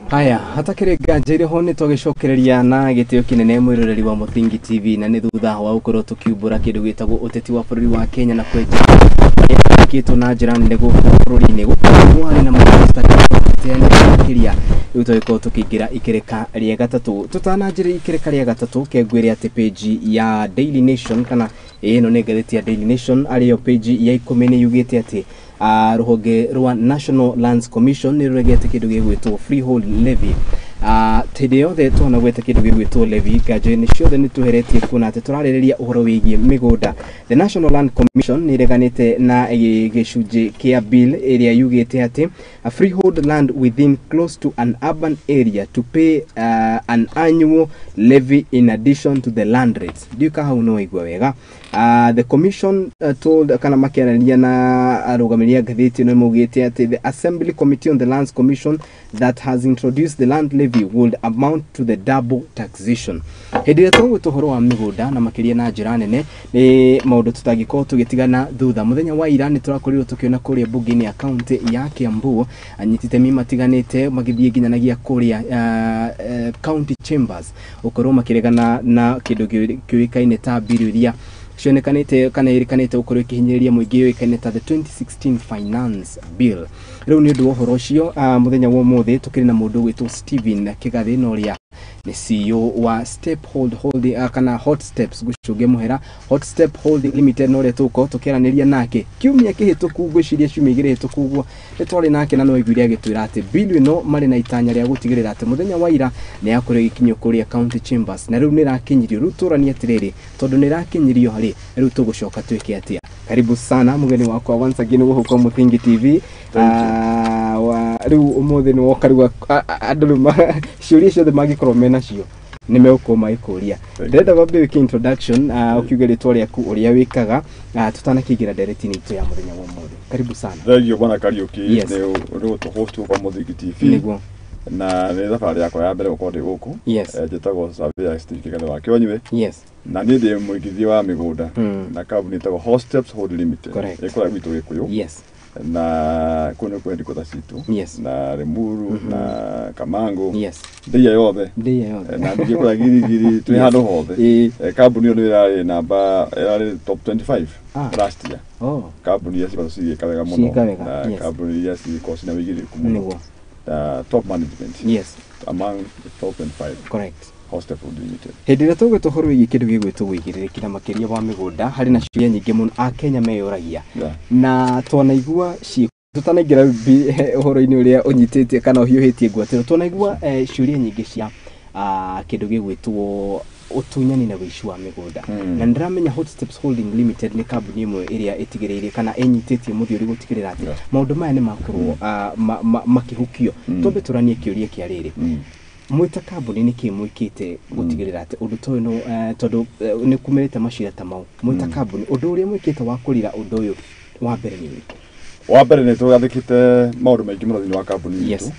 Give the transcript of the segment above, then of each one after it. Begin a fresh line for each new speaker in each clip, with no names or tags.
Haya, hatakĩrĩ nganja irĩho nĩ twagĩcokereria na gĩtĩo kĩnene mwĩroreri wa Mũthingi TV, na nĩ thutha wa gũkorwo tũkiumbũra kĩndũ gĩtagwo ũteti wa bũrũri wa Kenya na kwenja marĩa mekĩtwo na njĩra nene gũkũ bũrũri-inĩ. Gũkũ kwarĩ na mamĩnĩsta makĩria. Rĩu tũgĩkorwo tũkĩingĩra ikĩrĩka rĩa gatatũ. Tũtananjĩrĩria ikĩrĩka rĩa gatatũ, kengwĩre atĩ page ya Daily Nation, kana ĩno nĩ ngathĩti ya Daily Nation, arĩyo page ya 10, nĩ yugĩte atĩ rũhonge rwa National Lands Commission nĩ rũregete kĩndũ gĩgwĩtwo freehold levy. Hĩndĩ yothe twana gweta kĩndũ gĩgwĩtwo levy, nganja-inĩ ciothe nĩ tweheretie kuona atĩ tũrarĩrĩria ũhoro wĩgiĩ mĩgũnda. The National Land Commission nĩ ĩreganĩte na gĩcunjĩ kĩa bill ĩrĩa yugĩte atĩ a freehold land within close to an urban area to pay an annual levy in addition to the land rates. Ndiũĩ ka hau no waigua wega. The commission told, kana makĩaranĩria na arũgamĩrĩri a ngathĩti ĩno, maugĩte atĩ the Assembly Committee on the Lands Commission that has introduced the land levy would amount to the double taxation. Hĩndĩ ĩrĩa tũgwĩta ũhoro wa mĩgũnda na makĩria na njĩra nene, nĩ maũndũ tũtangĩkorwo tũgĩtigana thutha. Mũthenya wa ira nĩ tũrakorirwo tũkĩona kũrĩa mbunge-inĩ ya kaunti ya Kiambu anyiti itemi matiganĩte magĩthiĩ nginyanagia kũrĩa county chambers gũkorwo makĩregana na kĩndũ kĩũĩkaine ta bill iria cionekanĩte kana ĩrĩkanĩte gũkorwo ĩkĩhinyĩrĩria mũingĩ, yũĩkaine ta the 2016 Finance Bill. Rĩu nĩ ũndũ wa ũhoro ũcio, mũthenya wa ũmũthĩ tũkĩrĩ na mũndũ ũgwĩtwo Stephen Kĩgathĩ, na ũrĩa nĩ CEO wa Step Hold Holding, kana Hot Steps, ngũcũnge mũhera, Hot Step Holding Limited, na ũrĩa tũgũkorwo tũkĩaranĩria nake. Kiumia kĩhĩtũku, ngwĩciria ciumia 2 hĩtũku ũguo, nĩ twarĩ nake na no aiguire agĩtwĩra atĩ bill ĩno marĩ na itanya rĩa gũtigĩrĩra atĩ mũthenya wa ira nĩ yakorwo ĩgĩkinyio kũrĩa county chambers, na rĩu nĩ ĩrakinyirio. Rĩu tũranie atĩrĩrĩ, tondũ nĩ ĩrakinyirio rĩ, rĩu tũgũcoka twĩke atĩa? Karibu sana mũgeni wakwa once again gũkũ kwa Mũthingi TV. Rĩu ũmũthĩ nĩ woka, rĩu andũ rĩu ciũria ciothe mangĩkorwo menacio nĩ megũkorwo magĩkũria. Ndĩrenda wambe wĩke introduction, ũkiuge rĩtwa rĩaku, ũrĩa wĩkaga, tũtanakĩingĩra ndereti-inĩ itũ ya mũthenya wa ũmũthĩ. Karibu sana.
Thank you, bwana Kariuki,
Yes.
nĩ ũgũtũ host kwa Mũthingi TV. Na nĩ thabarĩ yakwa ya mbere gũkorwo ndĩ gũkũ. Njĩtagwo Surveyor Steve Kĩgathĩ wa Kĩonywe, na niĩ ndĩ mũigithia wa mĩgũnda na kambuni ĩtagwo Hot Steps Hold Limited. Ĩkoragwo gwitũ Gĩkũyũ, na kũu nĩ headquarters citũ, na Limuru na Kamango, ndĩia yothe.
Ndĩia yothe.
Na ningĩ kũrĩa Girigiri, twĩ handũ hothe. Kambuni ĩyo nĩ ĩrarĩ namba, ĩrarĩ top 25 last year. Kambuni iria cikoragwo cigĩka wega mũno
Ciĩka wega,
na kambuni iria cikoragwo cina wĩigĩrĩrĩku mũno, na top management, among the top 25, Hot Step Hold Limited.
Hĩndĩ ĩrĩa tũgwĩta ũhoro wĩgiĩ kĩndũ gĩgwĩtwo wĩigĩrĩrĩki na makĩria wa mĩgũnda, harĩ na ciũria nyingĩ mũno Akenya meyũragia, na twanaigua ciĩ tũtanaingĩra ũhoro-inĩ ũrĩa ũnyitĩtie kana ũhiũhĩtie ngwatĩro, twanaigua ciũria nyingĩ cia kĩndũ gĩgwĩtwo ũtunyani na wĩici wa mĩgũnda. Na nĩndĩramenya Hot Steps Holding Limited nĩ kambuni ĩmwe ĩrĩa ĩtigĩrĩire kana ĩnyitĩtie mũthiori gũtigĩrĩra atĩ maũndũ maya nĩ makorwo makĩhukio. Twambe tũranie kĩũria kĩa rĩrĩ: mwĩta kambuni, nĩ kĩ mwĩkĩte gũtigĩrĩra atĩ ũndũ ta ũyũ no tondũ nĩ kumĩrĩte macira ta mau, mwĩta kambuni, ũndũ ũrĩa mwĩkĩte wa kũrira ũndũ ũyũ wa mbere nĩ ũrĩkũ?
Wa mbere, nĩ tũgathĩkĩte maũndũ maingĩ mũno thĩinĩ wa kambuni itũ.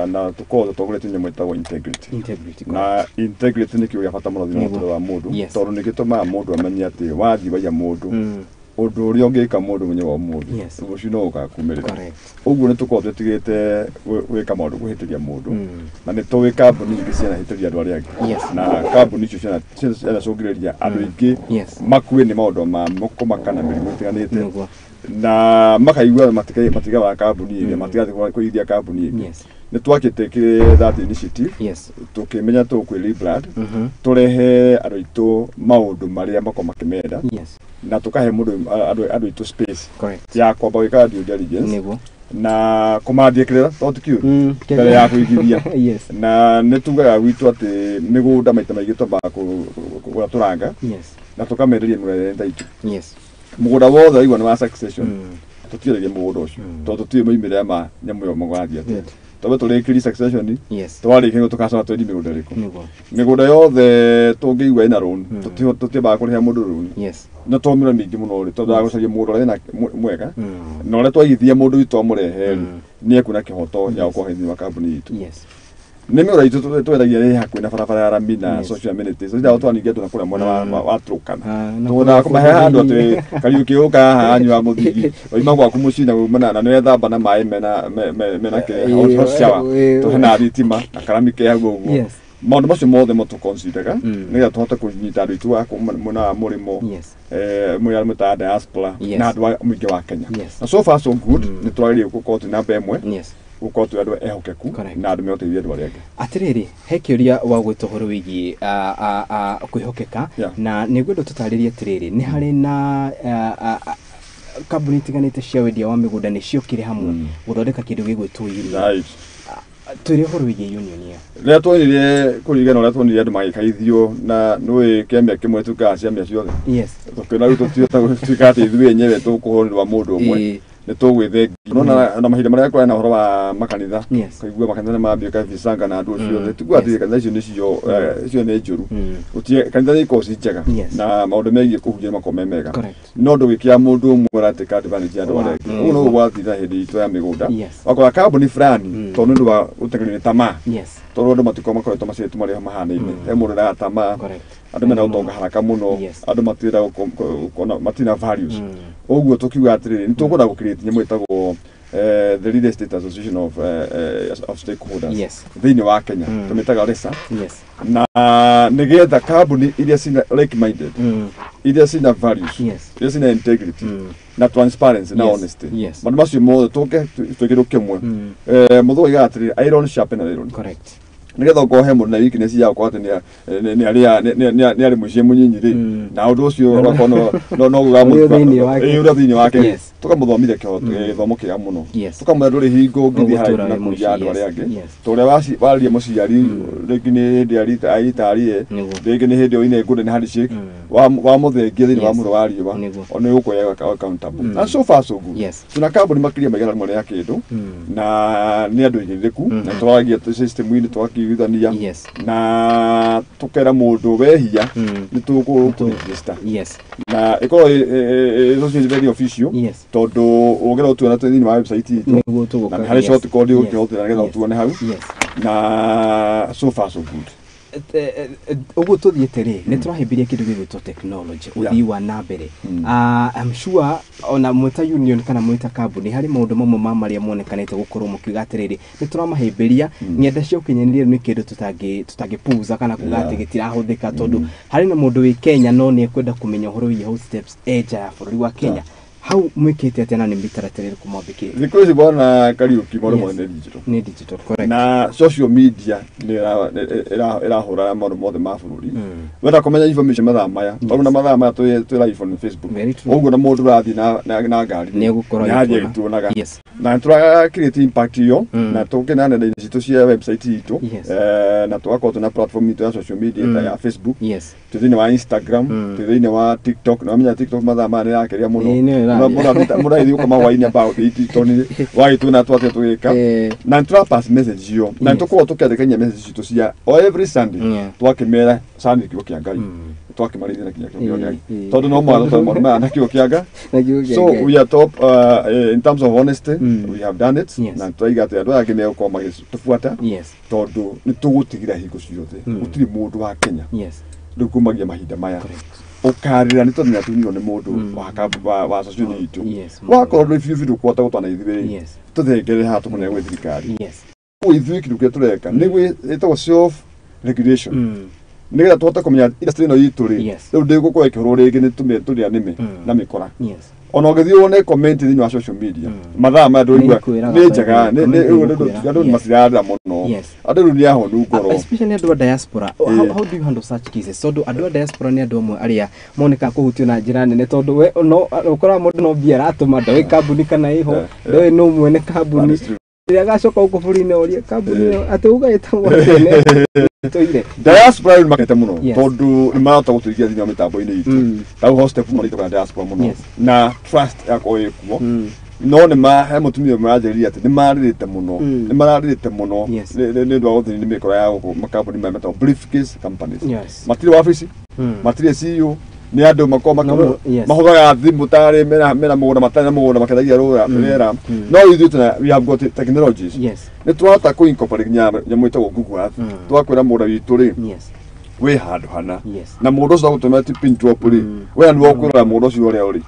Na tũkoragwo tũtongoretie nyamũ ĩtagwo integrity.
Integrity.
Na integrity nĩ kĩndũ gĩa bata mũno thĩinĩ wa mũtũrĩre wa mũndũ, tondũ nĩ gĩtũmaga mũndũ amenye atĩ wathiĩ waiya mũndũ, ũndũ ũrĩa ũngĩka mũndũ mũthenya wa ũmũthĩ, rũciũ no ũgakumĩrĩra. Ũguo nĩ tũkoragwo twĩtigĩrĩte gwĩka maũndũ kũhĩtĩria mũndũ, na nĩ tũĩ kambuni nyingĩ cianahĩtĩria andũ arĩa angĩ, na kambuni icio cianacũngĩrĩria andũ aingĩ makue nĩ maũndũ ma kũmaka na mĩrimũ ĩtiganĩte, na makaigua matigaga kambuni ĩngĩ, matigathiĩ kũigithia kambuni ĩngĩ. Nĩ twakĩte kĩ that initiative, tũkĩmenya tũkwĩ rebrand, tũrehe andũ aitũ maũndũ marĩa makoragwo makĩmenda, na tũkahe mũndũ andũ aitũ space ya kwamba gwĩka due diligence na kũmandiĩkĩrĩra, tondũ ti kĩũru mbere ya kũigithia. Na nĩ tugaga gwitũ atĩ mĩgũnda maita maingĩ twambaga kũgũra tũranga na tũkamenderia mĩgũnda ĩrĩa itũ. Mũgũnda wothe waigua nĩ wa succession, tũtiendagia mũgũnda ũcio, tondũ tũtiũĩ moimĩrĩra ma nyamũ ĩyo mũgathiĩ atĩa. Twambe tũrĩkĩrie succession, twarĩkia nĩguo tũgacoka twendie mĩgũnda ĩrĩkũ. Mĩgũnda yothe tũngĩigua ĩna loan, tũtiambaga kũrĩha mũndũ loan. Na twaumĩra mĩingĩ mũno rĩ, tondũ gũcaria mũgũnda ũrĩa wĩna mwega, na ũrĩa twaigithia mũndũ witũ amũrehe rĩ, nĩ ekuona kĩhoto ya gũkorwo thĩinĩ wa kambuni itũ. Nĩ mĩgũnda itũ twendagia ĩ hakuhĩ na barabara ya rami na social amenities. Tũthiaga twaningĩ andũ na kũrĩa mwena wa Turkana. Tũgũthaga kũmahe handũ atĩ Kariũki ũka haha anyua mũthigi. Oima gwaku mũciĩ na uma na nĩwethamba na maĩ mena kĩ hot shower. Tũhena thitima na karami ke hau ũguo. Maũndũ macio mothe mo tũconsideraga nĩgetha tũhote kũnyita andũ aitũ a mwena wa mũrĩmo, mwena mwĩtaga diaspora na andũ a mũingĩ wa Kenya. Na so far so good, nĩ twagĩrĩire gũkorwo twĩ namba ĩmwe, gũkorwo twĩ andũ ehokeku na andũ megũteithia andũ arĩa angĩ.
Atĩrĩrĩ, he kĩũria wa gwĩta ũhoro wĩgiĩ kwĩhokeka, na nĩngwenda tũtarĩrie atĩrĩrĩ, nĩ harĩ na kambuni itiganĩte cia wendia wa mĩgũnda nĩ ciokire hamwe gũthondeka kĩndũ gĩgwĩtwo union. Twĩre ũhoro wĩgiĩ union ĩyo.
Rĩrĩa tuonire kũringana ũrĩa tuonire andũ magĩkaithio na nĩũĩ kĩamia kĩmwe tuĩkaga ciamia ciothe. Tũkĩona rĩu tũtiotaga atĩ ithuĩ enyewe tũkũhũrĩrwo mũndũ ũmwe. Nĩ tũgwĩthengia. Nĩwona na mahinda marĩa kũrĩ na ũhoro wa makanitha, kaigua makanitha nĩ mambia kabicanga na andũ acio othe. Tiguo atĩ kanitha icio nĩcio icio nĩ njũru. Gũtirĩ kanitha nĩ ikoragwo ci njega na maũndũ megiĩ kũhunjia makoragwo me mega. No ndũgĩkĩra mũndũ ũmwe ũratĩka advantage ya andũ arĩa angĩ. Ũguo noguo gwathire hĩndĩ itũ ya mĩgũnda. Wakora kambuni fulani tondũ nĩ ũndũ wa gũteng'erio nĩ tamaa. Tondũ andũ matikoragwo makoretwo macirĩtwo marĩa mahanaine. He mũndũ ũraga tamaa, andũ mena ũtonga haraka mũno, andũ matirenda kuona matirĩ na values. Ũguo tũkiuga atĩrĩrĩ, nĩ tũkwenda gũ create nyamũ ĩtagwo the Real Estate Association of Stakeholders thĩinĩ wa Kenya, tũmĩtaga RESA. Na nĩgetha kambuni iria cina like minded, iria cina values, iria cina integrity na transparency na honesty, maũndũ macio mothe tũke twĩkĩrwo kĩmwe. Mũthũ oigaga atĩrĩrĩ, iron sharpen iron. Nĩgetha ũkorwo he mũndũ na weakness ya gũkorwo atĩ nĩ arĩ mũici mũnyinyi rĩ, na ũndũ ũcio ũgakorwo no ũrĩa thĩinĩ wake, tũkamũthomithia gĩthomo kĩega mũno, tũkamwĩra ndũrĩ hingo ũngĩthiĩ haraihu na kũiya andũ arĩa angĩ, ta ũrĩa waririe mũciari rĩngĩ nĩ hĩndĩ aitarire, rĩngĩ nĩ hĩndĩ oine golden handshake, wamũthengia thĩinĩ wa mũro wa riũa, nĩ ũgũkorwo accountable. Na so far so good. Tuna kambuni makĩria maigana rĩmwe rĩa kĩndũ, na nĩ andũ aigĩrĩrĩku, na tũragia system-inĩ tũgakiiguithania, na tũkera mũndũ wehia nĩ tũkũregister. Na ĩkorwo ĩ very official, tondũ ũngĩenda gũtuona thĩinĩ wa website itũ, na harĩ short code ũngĩhũthĩra nĩgetha ũtuone hau, na so far so good.
Ũguo tũthiĩte rĩ, nĩ tũrahĩmbĩria kĩndũ gĩgwĩtwo technology, ũthii wa na mbere. I'm sure ona mwĩta union kana mwĩta kambuni harĩ maũndũ mamwe ma marĩa monekanĩte gũkorwo mũkiuga atĩrĩrĩ, nĩ tũramahĩmbĩria ng'enda cia ũkinyanĩria nĩ kĩndũ tũtangĩpuuza kana kuga atĩ gĩtirahũthĩka, tondũ harĩ na mũndũ wĩ Kenya no nĩ ekwenda kũmenya ũhoro wĩgiĩ Hot Steps e nja ya bũrũri wa Kenya. Hau mwĩkĩte atĩa na nĩ mĩtaratara ĩrĩkũ mwambĩkĩte?
Thikũ ici bwana Kariũki maũndũ mothe nĩ digital.
Nĩ digital, correct.
Na social media nĩ ĩrahũra maũndũ mothe ma bũrũri. Wenda kũmenya information mathaa maya, tondũ na mathaa maya twĩ live on Facebook. Ũguo na mũndũ ũrathiĩ na ngari
nĩ egũkorwo
nĩ agĩtuonaga. Na nĩ create impact ĩyo, na tũkĩna nenda-inĩ citũ cia website itũ, na tũgakorwo twĩna platform itũ ya social media ta ya Facebook, twĩ thĩinĩ wa Instagram, twĩ thĩinĩ wa TikTok. Na wamenya TikTok mathaa maya nĩ ĩrakĩria mũno. Mũndũ agĩthiĩ gũkoma hwaĩ-inĩ about TikTok wagĩtuona twatĩa tũgĩka. Na nĩ tũra pass message ĩyo, na nĩ tũkoragwo tũkĩandĩka message citũ cia o every Sunday, twakĩmera Sunday kiugo kĩa Ngai, twakĩmarĩithia na kinya kiugo kĩa Ngai, tondũ no mũhaka maũndũ maya na kiugo kĩa Ngai. So we are top in terms of honesty, we have done it. Na tũraiga atĩ andũ aya angĩ megũkorwo magĩtũbuata, tondũ nĩ tũgũtigĩra hingo ciothe gũtirĩ mũndũ wa Kenya rĩu kumagia mahinda maya ũkarĩra nĩ tondũ nĩatunyirwo nĩ mũndũ wa social itũ. Wakorwo ndũrĩ biũ biũ ndũkũhota gũtwana ithuĩ, tũthengerere haha tũkũnene gwĩ thirikari. Ũguo ithuĩ kĩndũ kĩrĩa tũreka nĩ ĩtagwo self regulation, nĩgetha tũhote kũmenya industry ĩno itũ rĩ, rĩu ndĩgũkorwo ĩkĩhũrwo rĩngĩ nĩ tũrĩa nĩme na mĩkora. Ona ũngĩthiĩ wone comment thĩinĩ wa social media mathaa maya ndũigua nĩ njega, andũ nĩ matirarĩra mũno, andũ rĩu nĩ ahonu ngoro,
especially andũ a diaspora. How do you handle such cases? Tondũ andũ a diaspora nĩ andũ amwe arĩa monekaga kũhutio na njĩra nene, tondũ we no ũkoraga mũndũ no mbia aratũma, ndoĩ kambuni kana ĩho, ndoĩ nũ mwene kambuni, rĩrĩa agacoka gũkũ bũrũri-inĩ orie kambuni ĩyo atĩ uga ĩtagwo atĩa toire.
Diaspora rĩu nĩmakete mũno, tondũ nĩ marahota gũtũigia thĩinĩ wa mĩtambo-inĩ itũ. Tau Hot Step mũno diaspora mũno, na trust yakorwo ĩkuo. No nĩ ma he mũtumia ũmwe aranjĩrĩria atĩ nĩ marĩrĩte mũno, nĩ mararĩrĩte mũno nĩ ũndũ wa gũthĩnio nĩ mĩkora ya gũkũ makambuni maya metagwo briefcase companies. Matirĩ wabici, matirĩ CEO, Nĩ andũ makoragwo mahũthagĩra thimũ tarĩ mena mũgũnda matarĩ na mũgũnda makĩendagia rĩera. No ithuĩ we have got technologies. Nĩ twahota kũ incorporate nyamũ ĩtagwo Google Earth. Twakwĩra mũgũnda witũ rĩ wĩ handũ hana. Na mũndũ ũcio agũtũmĩra ti pin drop rĩ, we nĩwe ũkwĩrora mũgũnda ũcio ũrĩa ũrĩ.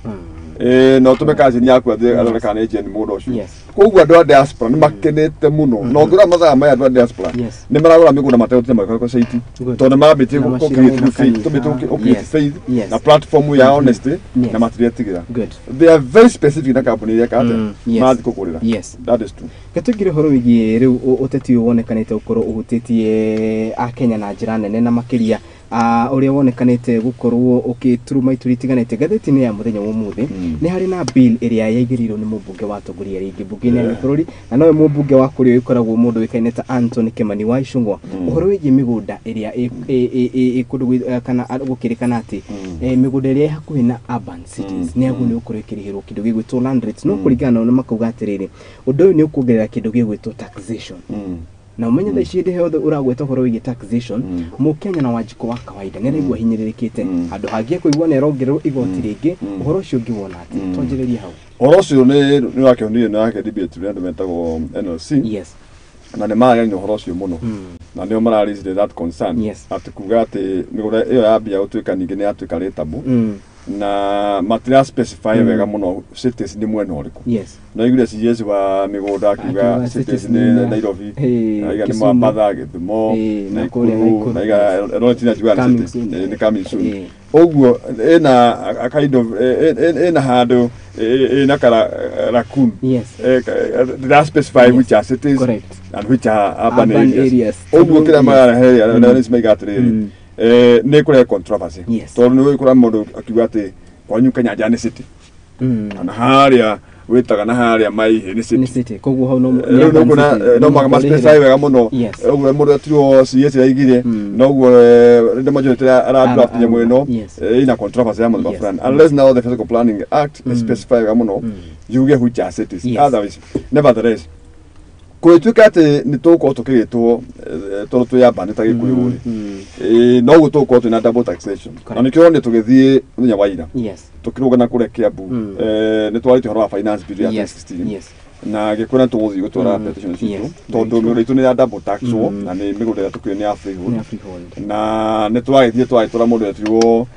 Na ũtũme kazini yaku athiĩ athondeke kana nĩ genuine mũgũnda ũcio. Koguo andũ a diaspora nĩ makenete mũno. Na ũngĩrora mathaa maya andũ a diaspora nĩ maragũra mĩgũnda mategũtinda magĩkorwo site. Tondũ nĩ mambĩtie gũ faith na platform ya honesty na matiretigĩra. They are very specific na kambuni iria kate marathiĩ kũgũrĩra. That is true.
Tũingĩre ũhoro wĩgiĩ rĩu ũteti ũyũ wonekanĩte gũkorwo ũhutĩtie Akenya na njĩra nene na makĩria ũrĩa wonekanĩte gũkorwo ũkĩturuma ituri itiganĩte. Ngathĩti-inĩ ya mũthenya wa ũmũthĩ nĩ harĩ na bill ĩrĩa yaigĩrĩirwo nĩ mũmbunge wa atongoria rĩngĩ mbunge-inĩ ya bũrũri na nowe mũmbunge wa kũrĩa ũkoragwo mũndũ ũĩkaine ta Anthony Kimani wa Ichung'wa, ũhoro wĩgiĩ mĩgũnda ĩrĩa ĩ kũndũ kana gũkĩrĩkana atĩ mĩgũnda ĩrĩa ĩ hakuhĩ na urban cities nĩ yagĩrĩirwo nĩ gũkorwo ĩkĩrĩhĩrwo kĩndũ gĩgwĩtwo land rates. No kũringana nao nĩ makauga atĩrĩrĩ, ũndũ ũyũ nĩ ũkuongerera kĩndũ gĩgwĩtwo taxation. Na ũmenye thaa ici hĩndĩ yothe ũragweta ũhoro wĩgiĩ taxation, mũkenya na wanjikũ wa kawaida nĩ araigua hinyĩrĩrĩkĩte handũ hangĩ kũigua nĩ arongererwo igoti rĩngĩ. Ũhoro ũcio ũngĩwona atĩ twanjĩrĩrie hau.
Ũhoro ũcio nĩ wakĩonire nĩ wake debate nĩ andũ metagwo NLC. Na nĩ marageria ũhoro ũcio mũno na nĩo mara raise that concern atĩ kuga atĩ mĩgũnda ĩyo yambia gũtuĩka ningĩ nĩ yatuĩka rateable na matira specify wega mũno cities nĩ mwena ũrĩkũ. No iguire CS wa mĩgũnda akiuga cities nĩ Nairobi, aiga nĩ Mombasa, Gĩthumo, Nakuru, na aiga Eldoret na akiuga nĩ coming soon. Ũguo ĩna a kind of ĩna handũ ĩna kara raccoon. They specify which are cities and which are urban areas. Ũguo kĩrĩa mararehe nĩ maiga atĩrĩrĩ, nĩ kũrehe controversy tondũ nĩ ũgũkora mũndũ akiuga atĩ kwanyu Kanyanja nĩ city kana harĩa wĩtaga na harĩa Maihi nĩ
city. Koguo hau no
no ma specify wega mũno. Ũguo mũndũ atirwo CS yaigire noguo the majority ara draft nyamũ ĩno ĩna controversy ya mũthemba fulani unless now the Physical Planning Act specify wega mũno yuge which are cities. Otherwise, nevertheless, kũgĩtuĩka atĩ nĩ tũgũkorwo tũkĩgĩtwo tondũ twĩ urban ta Gĩkũyũ rĩ, noguo tũgũkorwo twĩna double taxation. Na nĩkĩo nĩ tũgĩthiĩ mũthenya wa ira tũkĩrũgana kũrĩa Kiambu, nĩ twarĩtie ũhoro wa finance bill ya 2016 na gĩkwĩra nĩ tũgũthiĩ gũtwara petition citũ tondũ mĩgũnda itũ nĩ ya double taxwo na nĩ mĩgũnda ĩrĩa tũkĩũĩ nĩ ya freehold. Na nĩ twagĩthiĩ twagĩtwara mũndũ wetirwo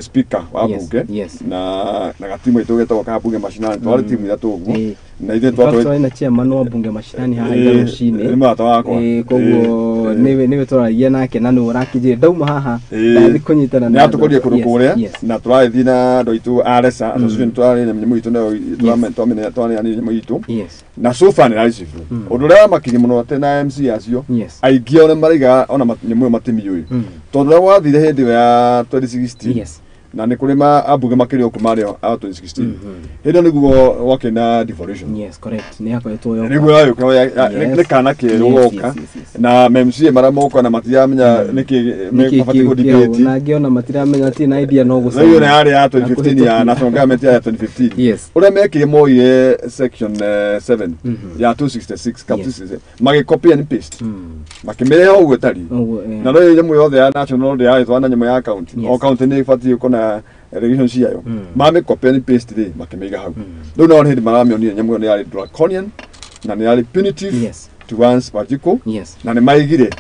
speaker wa bunge na gatimu itũ getagwo ka bunge mashinani, twarĩ timu ithatũ ũguo na ithuĩ
twarĩ na chairman wa bunge mashinani haha ira rũcinĩ.
Nĩ mũrata wakwa.
Koguo nĩwe tũraragia nake na nĩwe ũrakĩnjĩra ndauma haha ndathiĩ kũnyitana
na atũkũrie kũndũ kũrĩa na tũragĩthiĩ na andũ aitũ a Resa association, twarĩ na nyamũ itũ nayo twarĩ nyamũ itũ na so far nĩ rarĩcibwo. Ũndũ ũrĩa wamakirie mũno atĩ na MC acio aingĩ ao nĩ maraiga ona nyamũ ĩyo matimiũĩ tondũ ũrĩa gwathire hĩndĩ ĩyo ya 2016 na nĩ kũrĩ ambunge makĩrĩ o marĩ a 2016 hĩndĩ ĩyo nĩguo gwakĩ na devolution.
Yes, correct. Nĩ yakoretwo
yoka. Nĩguo yoka nĩ kana kĩerũ goka na MCA marĩa moka na matiramenya nĩkĩ mabatiĩ gũ debate
na angĩ ona matiramenya ti na idea no
gũcama. Ĩyo nĩ yarĩ ya 2015 ya national government ya 2015 ũrĩa mekire moire section 7 ya 266 cap 266 magĩ copy and paste makĩmĩrehe ũguo ĩtariĩ na no nyamũ yothe ya national ndĩrarĩtwo na nyamũ ya county o county nĩ ĩbatiĩ gũkorwo na regulation ciayo mame copy and paste rĩ makĩmĩiga hau. Rĩu nao nĩ hĩndĩ maramĩonire nyamũ ĩyo nĩ yarĩ draconian na nĩ yarĩ punitive towards Wanjikũ na nĩ maigire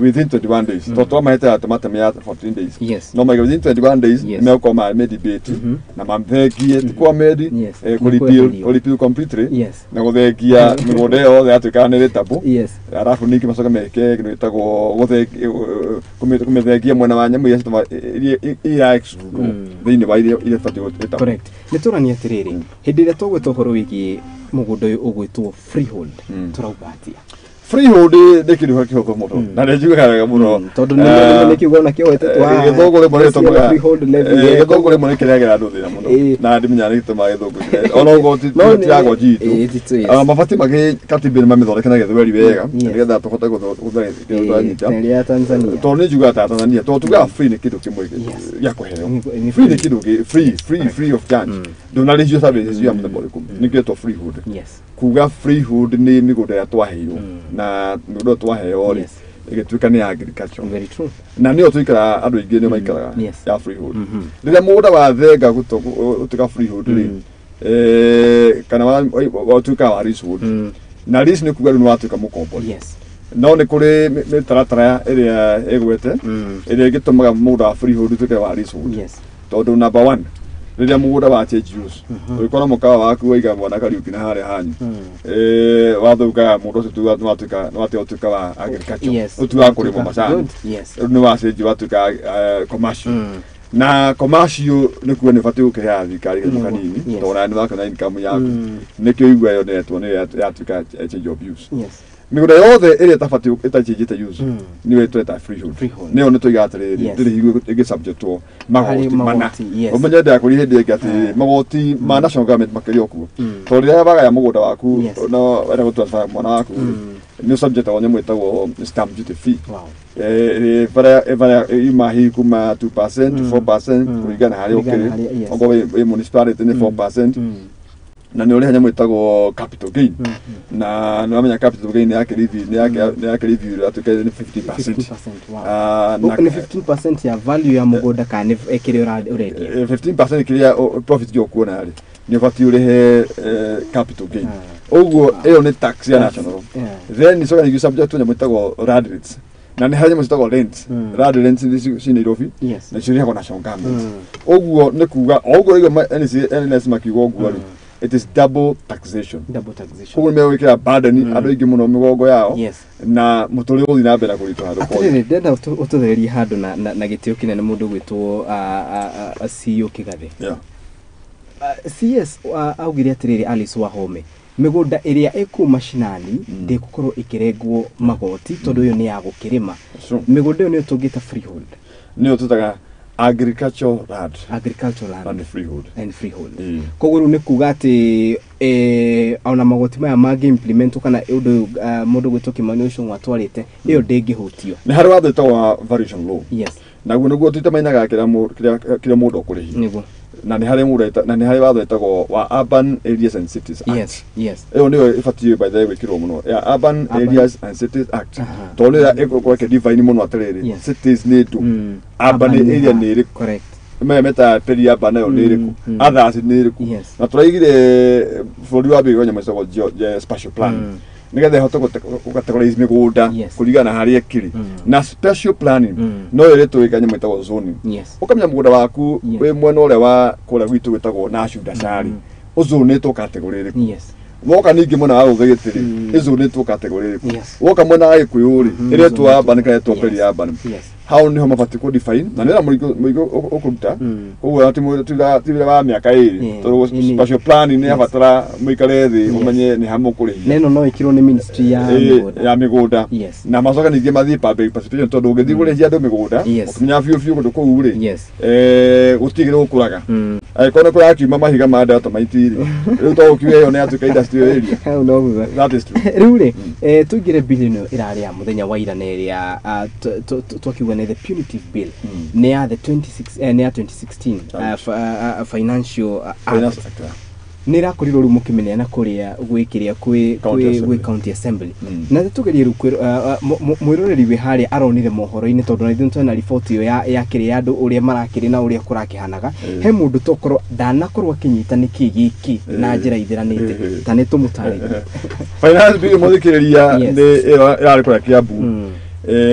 within 21 days tondũ twamahete ultimatum ya 14 days no maige within 21 days nĩ megũkorwo ma debate na mathengie ti kwa mendi kũ repeal completely na gũthengia mĩgũnda ĩyo yothe yatuĩkaga nĩ rateable, arabu ningĩ macoke meke kĩndũ gĩtagwo kũmĩthengia mwena wa nyamũ iria ira exclude thĩinĩ wa iria ibatiĩ gũtable.
Correct. Nĩ tũrania atĩrĩrĩ, hĩndĩ ĩrĩa tũgwĩta ũhoro wĩgiĩ mũgũnda ũyũ ũgwĩtwo freehold tũrauga atĩa?
Freehold nĩ kĩndũ kĩhũthũ mũno na nĩ njugaga wega mũno
tondũ nĩ kiugo ona kĩgwetetwo haha.
Gĩthũngũ rĩmwe nĩgĩtũmaga gĩthũngũ rĩmwe nĩkĩrehagĩra andũ thĩna mũno na ndimenya nĩ gĩtũmaga gĩthũngũ ona ũguo ti language itũ mabatiĩ magĩ katiba nĩ mamĩthondeke na gĩthweri wega nĩgetha tũhote gũthondeka kĩndũ twanyita tondũ nĩ njugaga ta Tanzania tondũ tugaga free nĩ kĩndũ kĩmwe gĩa kũheo. Free nĩ kĩndũ free free free of charge, ndũnarĩhio services ya mũthemba ũrĩkũ, nĩkĩo ĩtwo freehold. Kuga freehold nĩ mĩgũnda ĩrĩa twaheirwo na mĩgũnda ĩyo twaheo rĩ Ĩgĩtuĩka nĩ ya agriculture.
Very true.
Na nĩyo tũikaraga, andũ aingĩ nĩo maikaraga ya freehold. Rĩrĩa mũgũnda wathenga gũtuĩka freehold rĩ, kana watuĩka wa leasehold, na lease nĩ kuga rĩu nĩ watuĩka mũkombori. No nĩ kũrĩ mĩtaratara ĩrĩa ĩgwete ĩrĩa ĩgĩtũmaga mũgũnda wa freehold ũtuĩke wa leasehold. Tondũ number one, rĩrĩa mũgũnda wa change use, ũngĩkorwo mũkawa waku waiga mwana Kariũki na harĩa hanyu, wathũkaga mũndũ ũcio tuga nĩwatuĩka nĩwatiga gũtuĩka wa agriculture, ũtuĩka kũrĩmwo macani. Rĩu nĩ wacenjia watuĩka commercial. Na commercial nĩ kuga nĩ ũbatiĩ gũkĩheaga thirikari gathimo kanini, tondũ nawe nĩ wakĩona income yaku. Nĩkĩo igua yonetwo nĩyo yatuĩka change of use. Mĩgũnda yothe ĩrĩa ĩtabatiĩ ĩtachenjete use nĩyo tweta freehold.
Freehold.
Nĩyo nĩ tũigaga atĩrĩrĩ, ndĩrĩ hingo ĩngĩsubjectwo magoti
Harĩ
mana.
magoti, yes.
Ũmenye ndakũria hĩndĩ ĩngĩ atĩ magoti ma national government makĩrĩ o kuo, tondũ rĩrĩa wagaya mũgũnda waku no wenda gũtransfer mwana waku rĩ, nĩ ũsubjectagwo nyamũ ĩtagwo stamp duty fee. Ĩrĩa ima hihi kuma 2% to 4% kũringana harĩa
Kũringana
ũkĩrĩ.
harĩa, yes.
Okorwo wĩ municipality nĩ 4%. Na nĩ ũrĩha nyamũ ĩtagwo capital gain, na nĩ wamenya capital gain nĩ yakĩrithio yatuĩka nĩ 50%.
50%, wow.
Ah, na
Nĩ 15% ya value ya mũgũnda kana nĩ kĩrĩa ũrendia?
15% kĩrĩa profit ĩrĩa ũkuona rĩ, nĩ ũbatiĩ ũrĩhe capital gain. Ũguo ĩyo nĩ tax ya national. Then icoka ningĩ subject to nyamũ ĩtagwo land rates, na nĩ harĩ nyamũ ciĩtagwo rent. Land rents nĩ ci Nairobi, na cirĩhagwo national government. Ũguo nĩ kuga o ũguo rĩu NS makiuga ũguo rĩ, it is double taxation.
Double taxation.
Koguo nĩ megwĩkĩra burden andũ aingĩ mũno mĩgongo yao, na mũtũrĩre ũgũthiĩ na mbere na kũritũha thoko.
Atĩrĩrĩ, ndĩrenda ũtũthererie handũ na gĩtĩo kĩnene mũndũ gwĩtwo CEO Kĩgathĩ. CS augire atĩrĩrĩ, Alice Wahome, mĩgũnda ĩrĩa ĩkũu macinani ndĩgũkorwo ĩkĩrengwo magoti tondũ ĩyo nĩ ya gũkĩrĩma. Mĩgũnda ĩyo nĩyo tũngĩta freehold?
Nĩyo tũtaga agricultural land.
Agricultural land.
And freehold.
And freehold. Koguo rĩu nĩ kuga atĩ ona magoti maya mangĩ implement kana ũndũ ũyũ, mũndũ gwĩtwo Kimani Ichung'wa atwarĩte, ĩyo ndĩngĩhutio.
Nĩ harĩ watho wĩtagwo wa variation law. Naguo nĩguo tũtamenyaga kĩrĩa mũndũ ũkũrĩhia. Na nĩ harĩ mũndũ na nĩ harĩ watho wĩtagwo wa Urban Areas and Cities Act. Ĩyo nĩyo ĩbatiĩ by the way gwĩkĩrwo mũno, ya Urban
Urban.
Areas and Cities Act, tondũ nĩyo ĩgũkorwo ĩkĩdefine mũno atĩrĩrĩ, cities nĩ ndũ, urban
Urban
area
nĩ
nĩ ĩrĩkũ, maya metaga peri-urban nayo nĩ ĩrĩkũ, others nĩ ĩrĩkũ. Na tũraigire bũrũri wambĩrĩrio nyamũ ĩtagwo spatial plan, nĩgetha ĩhote gũcategorize mĩgũnda kũringana na harĩa ĩkĩrĩ. Na special planning no ĩrĩ tũĩka nyamũ ĩtagwo zoning. Ũkamenya mũgũnda waku wĩ mwena ũrĩa wa kũrĩa gwitũ gwĩtagwo Nashu Dashari ũzonĩtwo category ĩrĩkũ. Woka ningĩ mwena wa Rũthĩgĩtĩ rĩ, ĩzonĩtwo category ĩrĩkũ. Woka mwena wa Gĩkũyũ rĩ, ĩretwo urban kana ĩretwo peri urban. Hau nĩho mabatiĩ kũ define na nĩra mũrigo ũkũruta. Koguo ti wĩra wa mĩaka 2, tondũ spatial planning nĩ yabatara mũikare thĩ, ũmenye nĩ ha mũkũrĩhia.
Na ĩno no ĩkĩrwo nĩ ministry ya mĩgũnda.
Ya mĩgũnda. Na macoka ningĩ mathiĩ public participation, tondũ ũngĩthiĩ kũrĩhia andũ mĩgũnda ũkĩmenya biũ biũ kũndũ kũu rĩ, gũtirĩ gũkũraga, angĩkorwo nĩ kũrakiuma mahiga ma dynamite rĩ, rĩu to ũkiuge ĩyo nĩ yatuĩka industrial area.
Hau no guo.
That is true.
Rĩu rĩ, tũingĩre bill ĩno ĩrarĩ ya mũthenya wa ira, na ĩrĩa twakiuga nĩ the punitive bill, nĩ ya the 26 nĩ ya 2016 financial
Finance
Act.
Act.
Nĩ ĩrakorirwo rĩu mũkĩmĩneana kũrĩa gwĩkĩrĩa kwĩ
County
kwĩ
Assembly.
Gwĩ county assembly. Na tũgerie rĩu mwĩroreri wĩ harĩa aronire mohoro-inĩ, tondũ na ithuĩ twena riboti ĩyo ya kĩrĩa ya andũ ũrĩa marakĩrĩ na ũrĩa kũrakĩhanaga. He mũndũ tokorwo ndanakorwo akĩnyita nĩkĩ gĩkĩ na njĩra ithiranĩte, ta nĩ tũmũtarĩrie.
Finance bill, mũthikĩrĩria, nĩ ĩrarĩ kũrĩa Kiambu.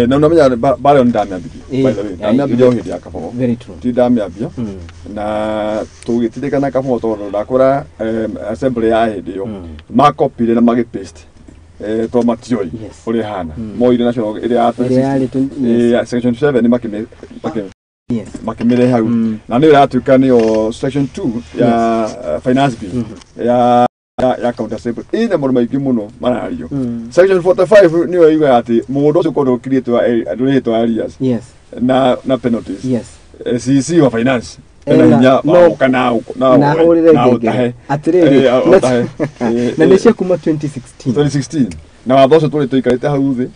Na unamenya bara ĩyo nĩ ndamĩambirie, by the way, ndamĩambirie o hĩndĩ ya Kabogo.
Very true.
Ti ndamĩambia na tũgĩtindĩkana Kabogo, tondũ ndakora assembly ya hĩndĩ ĩyo makopire na magĩpaste, tondũ matiũĩ ũrĩa ĩhana. Moire national ĩrĩa ya
Ĩrĩa yarĩ 20, yes.
ya section 7 makĩmĩrehe hau, na nĩyo ĩratuĩka nĩyo section 2 ya finance bill ya county assembly. Ĩna maũndũ maingĩ mũno marario. Section 45 nĩyo yugaga atĩ mũgũnda ũcio ũkorwo ndũrĩhĩtwo arrears na penalties, CC wa finance ena hinya wa gũka na
na hũrĩre
na
ngengere.
ũtahe.
Atĩrĩrĩ,
Ũtahe.
Na nĩ cia kuma 2016.
2016, na watho ũcio tũrĩ tũikarĩte hau thĩ,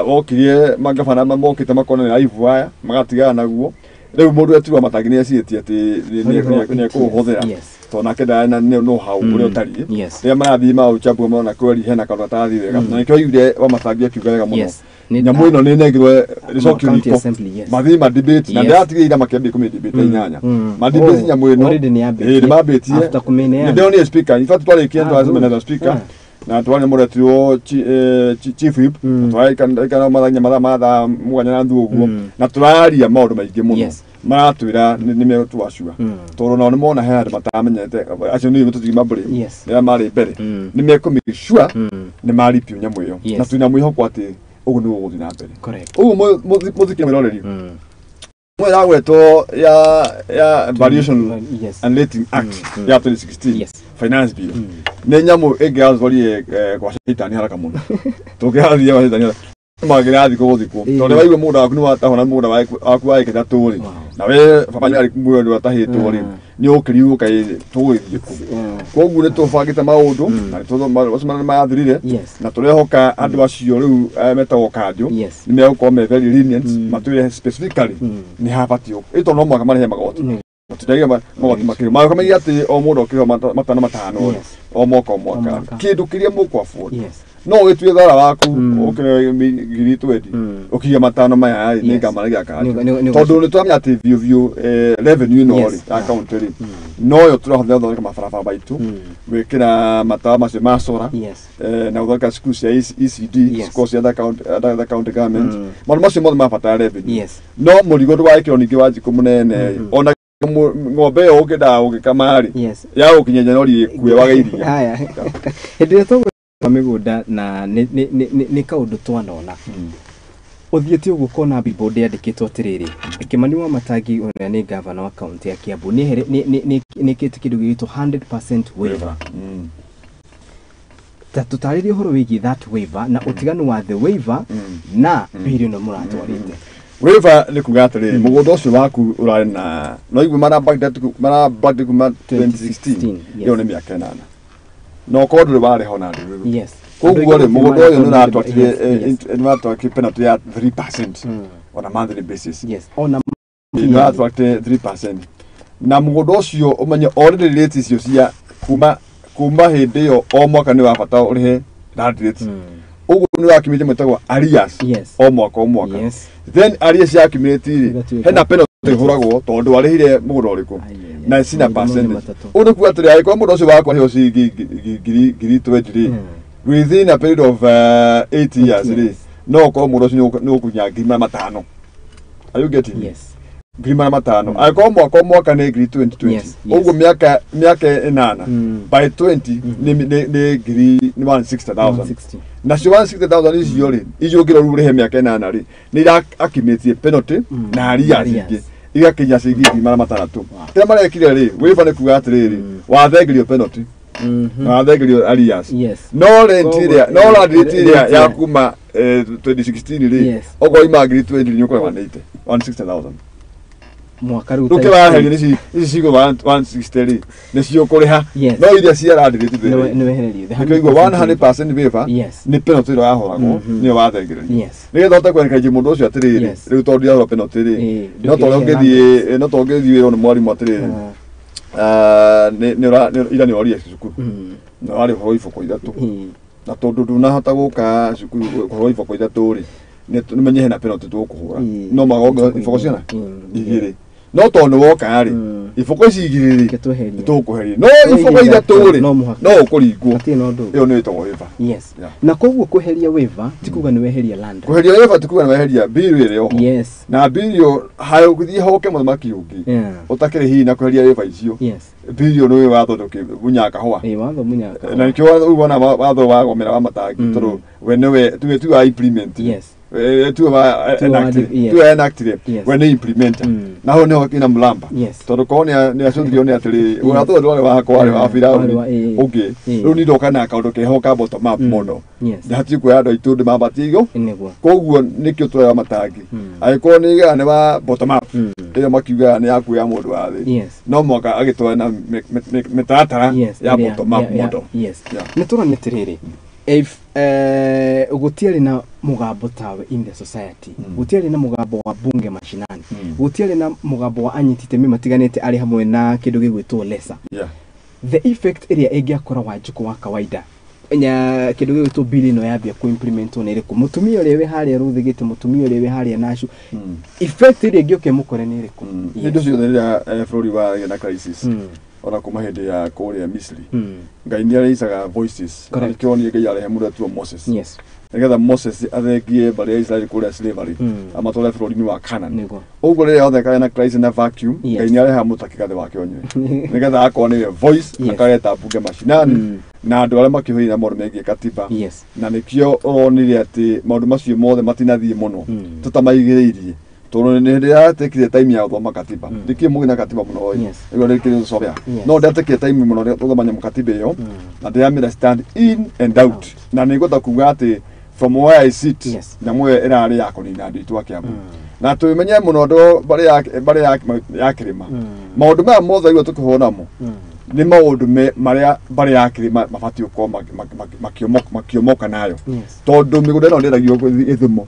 wokirie mangabana mokĩte makona nĩ aibu aya magatigana naguo. Rĩu mũndũ etirwo Matangi nĩ ecirĩtie atĩ nĩ ekũũhũthĩra tondũ nake ndarĩ na know how ũrĩa ũtariĩ. Rĩrĩa marathiĩ maũchambua marona kweri hena kaũndũ gatarathiĩ wega, na nĩkĩo augire Wamatangi akiuga wega mũno, nyamũ ĩno nĩ nengirwo ĩcokio riko, mathiĩ ma debate na ndĩratigĩrĩra makĩambia kũmĩ debate inyanya ma debate nyamũ ĩno nĩ mambĩtie. Nĩ ndĩronire speaker, in fact twarĩkia twacemania na speaker na twarĩ mũretirwo chief whip, twarĩkana mathaa mathaa 7:30 ũguo, na tũraria maũndũ maingĩ mũno maratwĩra nĩ megũtwacua tondũ nao nĩ mona he andũ matamenyete acio nĩ tũthiĩ mambũrĩ rĩrĩa marĩ mbere nĩ mekũ sure nĩ maripio nyamũ ĩyo, na twĩna mwĩhoko atĩ ũguo nĩguo gũthiĩ na mbere. Ũguo mũthikĩ mwĩroreri mwe yagwetwo ya Valuation and Rating Act ya 2016 Finance Bill nĩ nyamũ ĩngĩatwarie kwa caitani haraka mũno, tũngĩrathiĩ kwa caitani haraka magĩrathiĩ gũthikwo tondũ waigua mũgũnda waku nĩ watahwo na mũgũnda waku wa ĩka ithatũ rĩ, na we baba nĩ arĩ muoyo nĩ watahĩtwo rĩ, nĩ ũkĩrigwo kaĩ tũgũgĩthiĩ kũ. Koguo nĩ tũbangĩte maũndũ na nĩ mathirire, na tũrehoka andũ acio rĩu metagwo kanjũ nĩ megũkorwo me very lenient, matwĩre specifically nĩ habatiĩ ĩ tondũ no mũhaka marĩhe magoti, matiragia magoti makĩria makamenya atĩ o mũndũ akĩrĩha matano matano o mwaka o mwaka kĩndũ kĩrĩa mũkũ afford no ũgĩtue thara waku ũkĩrĩhe ngiri 20 ũkiiga matano maya rĩ nĩ ngamarĩgia kanjũ, tondũ nĩ tũramenya atĩ biũ biũ revenue ĩno rĩ ya county rĩ noyo tũrahũthĩra gũthondeka mabarabara maitũ, gwĩkĩra matawa macio ma solar, na gũthondeka cukuru cia ECD, cukuru cia other county government, maũndũ macio mothe mabatara revenue. No mũrigo ndũgagĩkĩrwo ningĩ wa njikũ mũnene, ona ng'ombe ĩyo ũngĩendaga gũgĩkama rĩ ya gũkinya no ĩkue wage iria.
Haya, hĩndĩ ĩrĩa tũgũka mĩgũnda na nĩ kaũndũ twanona ũthiĩte ũguo ũkona billboard yandĩkĩtwo atĩrĩrĩ, Kĩmani wa Matangi ũrĩa nĩ gavana wa kaũntĩ ya Kiambu nĩ ĩkĩte kĩndũ gĩgwĩtwo 100% waiver. Ta tũtarĩrie ũhoro wĩgiĩ that waiver na ũtiganu wa the waiver na bill ĩno mũratwarĩte.
Waiver nĩ kuga atĩrĩrĩ, mũgũnda ũcio waku ũrarĩ na no igue mara backdate kuma 2016, ĩyo nĩ mĩaka 8, na okorwo ndũrĩ warĩha ona ndũrĩ. Koguo rĩ mũgũnda ũyũ nĩ ũratwatire penalty ya 3% on a monthly basis.
Ona
nĩ ũratwatire 3% na mũgũnda ũcio ũmenye already rate icio cia kuma hĩndĩ ĩyo o mwaka nĩ wa bata ũrĩhe land rate. Ũguo nĩ ũrakiumĩte mwĩtagwo arrears o mwaka o mwaka. Then arrears yakiumĩte rĩ hena penalty ĩhũragwo tondũ warĩhire mũgũnda ũrĩkũ na cina percentage. Ũguo nĩ kuga atĩrĩ, angĩkorwo mũndũ ũcio wakwa arĩhwo ciringi ngiri 20 rĩ, within a period of 8 years rĩ, no ũkorwo mũndũ ũcio nĩ ũkũnya 500,000. Are you getting me? 500,000. Angĩkorwo mwaka o mwaka nĩ ngiri 20 ũguo mĩaka 8 by 20 nĩ ngiri nĩ 160,000. Nacio 160,000 icio rĩ icio ũngĩrora rĩu ũrĩhe mĩaka 8 rĩ nĩ ira-accumulate penalty na arrears ingĩ igakinya ciringi 600,000. Kĩrĩa marekire rĩ, waiver nĩ kuga atĩrĩrĩ, wathengerio penalty na wathengerio arrears, no rent ĩrĩa no land rate ĩrĩa ya kuma 2016 rĩ, okorwo ima ngiri 20 nĩ ũkũrĩha 180 160,000
mwaka rĩu.
Rĩu kĩraherio nĩ ici cigo 160 rĩ nĩcio ũkũrĩha, no iria cia land rate
nĩ wehererio.
Nĩkĩo igua 100% waiver nĩ penalty ĩrĩa yahũragwo nĩyo wathengererio, nĩgetha ũhote kwendekeria mũndũ ũcio atĩrĩrĩ, rĩu tondũ ndiahũra penalty rĩ, no ta ũrĩa ũngĩthiĩ no ta ũngĩthiĩ wĩrwo nĩ mwarimũ atĩrĩrĩ, ira nĩ ũrorire cukuru na warĩ ũhoro iboko 3, na tondũ ndũnahota gũka cukuru kũhũrwo iboko 3 rĩ, nĩ menye hena penalty tũgũkũhũra, no magonga iboko cigana 2, no tondũ nĩ woka rĩ iboko ici 2 rĩ nĩtũgũkũheria, no iboko 3 rĩ no ũkũringwo. Ĩyo nĩ ĩtagwo waiver.
Na koguo kweheria waiver ti kuga nĩ weheria land.
Kweheria waiver ti kuga nĩ weheria bill ĩrĩ oho, na bill ĩyo hayũ gũthiĩ hoke mũthamaki ũngĩ ũtakĩrĩ hihi na kweheria waiver icio, bill ĩyo nĩ watho ndũkĩmunya kahũa.
Watho munya kahũa.
Na nĩkĩo rĩu wona watho wagomera wa Matangi tondũ we nĩwe tuwe wa implement, tuwe enacted, we nĩ implementer, na hau nĩho kĩna mũramba tondũ korwo nĩ acũthirio nĩ atĩrĩrĩ watho ũyũ ndwarĩ wakwa warĩ wa Firaũni ũngĩ, rĩu niĩ ndoka na kaũndũ keho ka bottom up mũno, hatirĩ kuoya andũ aitũ ndĩmambatie igũrũ. Koguo nĩkĩo tũrera Matangi, angĩkorwo nĩ nĩ wa bottom up ĩyo makiugaga nĩ ya kuoya mũndũ wa thĩ, no mũhaka agĩtware na mĩtaratara ya bottom up model.
Nĩ tũrona atĩrĩrĩ, if Gũtiarĩ na mũgambo tawe in the society, gũtiarĩ na mũgambo wa bunge mashinani, gũtiarĩ na mũgambo wa anyiti itemi matiganĩte arĩ hamwe na kĩndũ gĩgwĩtwo lesa. The effect ĩrĩa ĩngĩakora Wanjikũ wa kawaida nya kĩndũ gĩgwĩtwo bill ĩno yambia kũ-implementwo nĩ ĩrĩkũ? Mũtumia ũrĩa wĩ harĩa Rũthigĩte, mũtumia ũrĩa wĩ harĩa Nashu, effect ĩrĩa ĩngĩũka ĩmũkore nĩ ĩrĩkũ?
Hĩndĩ ciothe rĩrĩa bũrũri wagĩa na crisis, ona kuma hĩndĩ ya kũrĩa Misri, Ngai nĩ araisaga voices. Nĩkĩo niĩ Ngai arehe mũndũ etuo Moses, nĩgetha Moses athengie mbarĩ ya Israeli kũrĩa slavery, amatware bũrũri-inĩ wa Canaan. Ũguo rĩrĩa yothe kagĩa na crisis na vacuum, Ngai nĩ arehaga mũtakĩgathĩ wake onywe, nĩgetha akorwo nĩwe voice, akareta mbunge macinani na andũ arĩa makĩhũthĩra na maũndũ megiĩ katiba. Na nĩkĩo ũronire atĩ maũndũ macio mothe matinathiĩ mũno tũtamaigĩrĩirie, tondũ nĩ hĩndĩ yatekire time ya gũthoma katiba. Ndikĩ mũgĩ na katiba mũno ĩ. Ĩyo nĩ kĩrĩ gũcobea, no ndatekire time mũno gũthoma nyamũ katiba ĩyo, na ndĩramĩra stand in and out, na nĩ ngũhota kuga atĩ from where I sit, nyamũ ĩyo ĩrarĩ ya kũnina andũ aitũ a Kiambu, na tũmenye mũno andũ mbarĩ ya kĩrĩma. Maũndũ maya mothe igua tũkĩhũra namo nĩ maũndũ marĩa mbarĩ ya kĩrĩma mabatiĩ gũkorwo makĩomoka nayo, tondũ mĩgũnda ĩno ndĩragio Gĩthumo,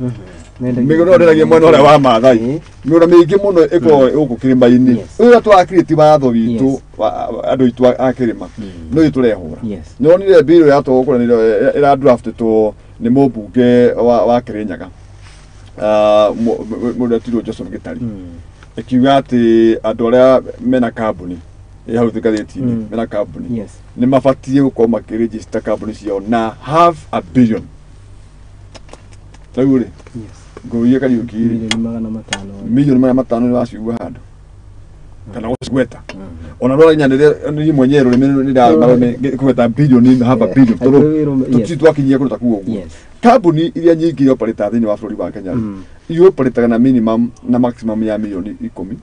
mĩgũnda ĩno ndĩragio mwena ũrĩa wa Maathai, mĩgũnda mĩingĩ mũno ĩkoragwo gũkũ kĩrĩma-inĩ. Ũrĩa tũrakirĩti watho witũ, andũ aitũ a kĩrĩma no ithuĩ tũrehũra. Nĩwonire bill yatwarwo kũrĩa nĩ ĩradraftĩtwo nĩ mũmbunge wa Kĩrĩnyaga, mũndũ etirwo Joseph Gĩtari, ĩkiuga atĩ andũ arĩa mena kambuni ĩ hau ngathĩti-inĩ, mena kambuni, nĩ mabatiĩ gũkorwo makĩregister kambuni ciao na half a billion. Rĩu rĩ, ngũrie Kariũki rĩ,
500,000,000.
500,000,000 nĩ wacigua handũ kana gũcigweta? Ona rora nginya niĩ mwenyewe rũrĩmĩ nĩ kũgweta bilioni, half a billion, tondũ tũtirĩ twakinyia kũndũ ta kũu ũguo. Kambuni iria nyingĩ ioparĩtaga thĩinĩ wa bũrũri wa Kenya ioparĩtaga na minimum na maximum ya 10,000,000,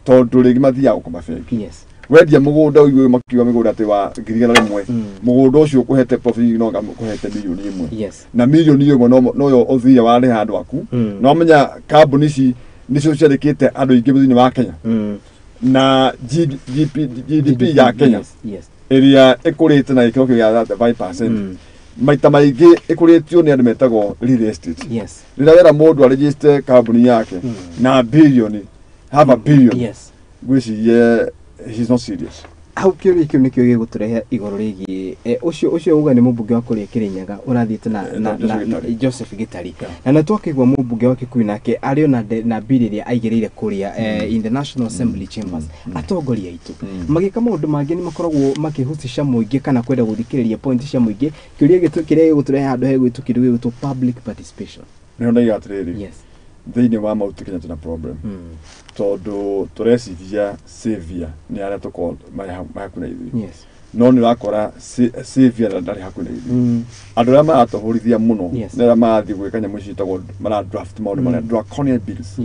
tondũ rĩngĩ mathiaga gũkoma bengi. Wendia mũgũnda, ũigue makiuga mĩgũnda atĩ wa 100,000, mũgũnda ũcio ũkũhete profit no kũhete 1,000,000. Na 1,000,000 noyo ũthire warĩha andũ aku. Na wamenya kambuni ici nĩcio ciandĩkĩte andũ aingĩ thĩinĩ wa Kenya, na GDP ya Kenya ĩrĩa ĩkũrĩte na gĩkĩro kĩa 5%, maita maingĩ ĩkũrĩtio nĩ andũ metagwo real estate. Rĩrĩa wera mũndũ aregister kambuni yake na bilioni, half a billion, ngwĩciria he's not serious.
Hau kĩũria kĩu nĩkĩo gĩgũtũrehe igũrũ rĩgiĩ ũcio uga nĩ mũmbunge wa kũrĩa Kĩrĩnyaga ũrathiĩte na, na,
Joseph
na,
Gĩtari.
Joseph Gĩtari, na nĩ twakĩigua mũmbunge wa Kikuyu nake arĩ ona na bill ĩrĩa aigĩrĩire kũrĩa in the National Assembly chambers. Atongoria aitũ magĩka maũndũ mangĩ nĩ makoragwo makĩhusisha mũingĩ kana kwenda gũthikĩrĩria point cia mũingĩ. Kĩũria gĩtũ kĩrĩa gĩgũtũrehe handũ hegwĩtwo kĩndũ gĩgwĩtwo public participation.
Nĩho ndaiga atĩrĩrĩ, thĩinĩ wa Mount Kenya tuna problem, tondũ tũreciria savior nĩ arĩa tũkorwo marĩ hakuhĩ na ithuĩ, no nĩ ũrakora savior ndarĩ hakuhĩ na ithuĩ. Andũ arĩa maratũhũrithia mũno nĩ arĩa marathiĩ gwĩka nyamũ ici ciĩtagwo mara draft maũndũ marĩa draconian bills,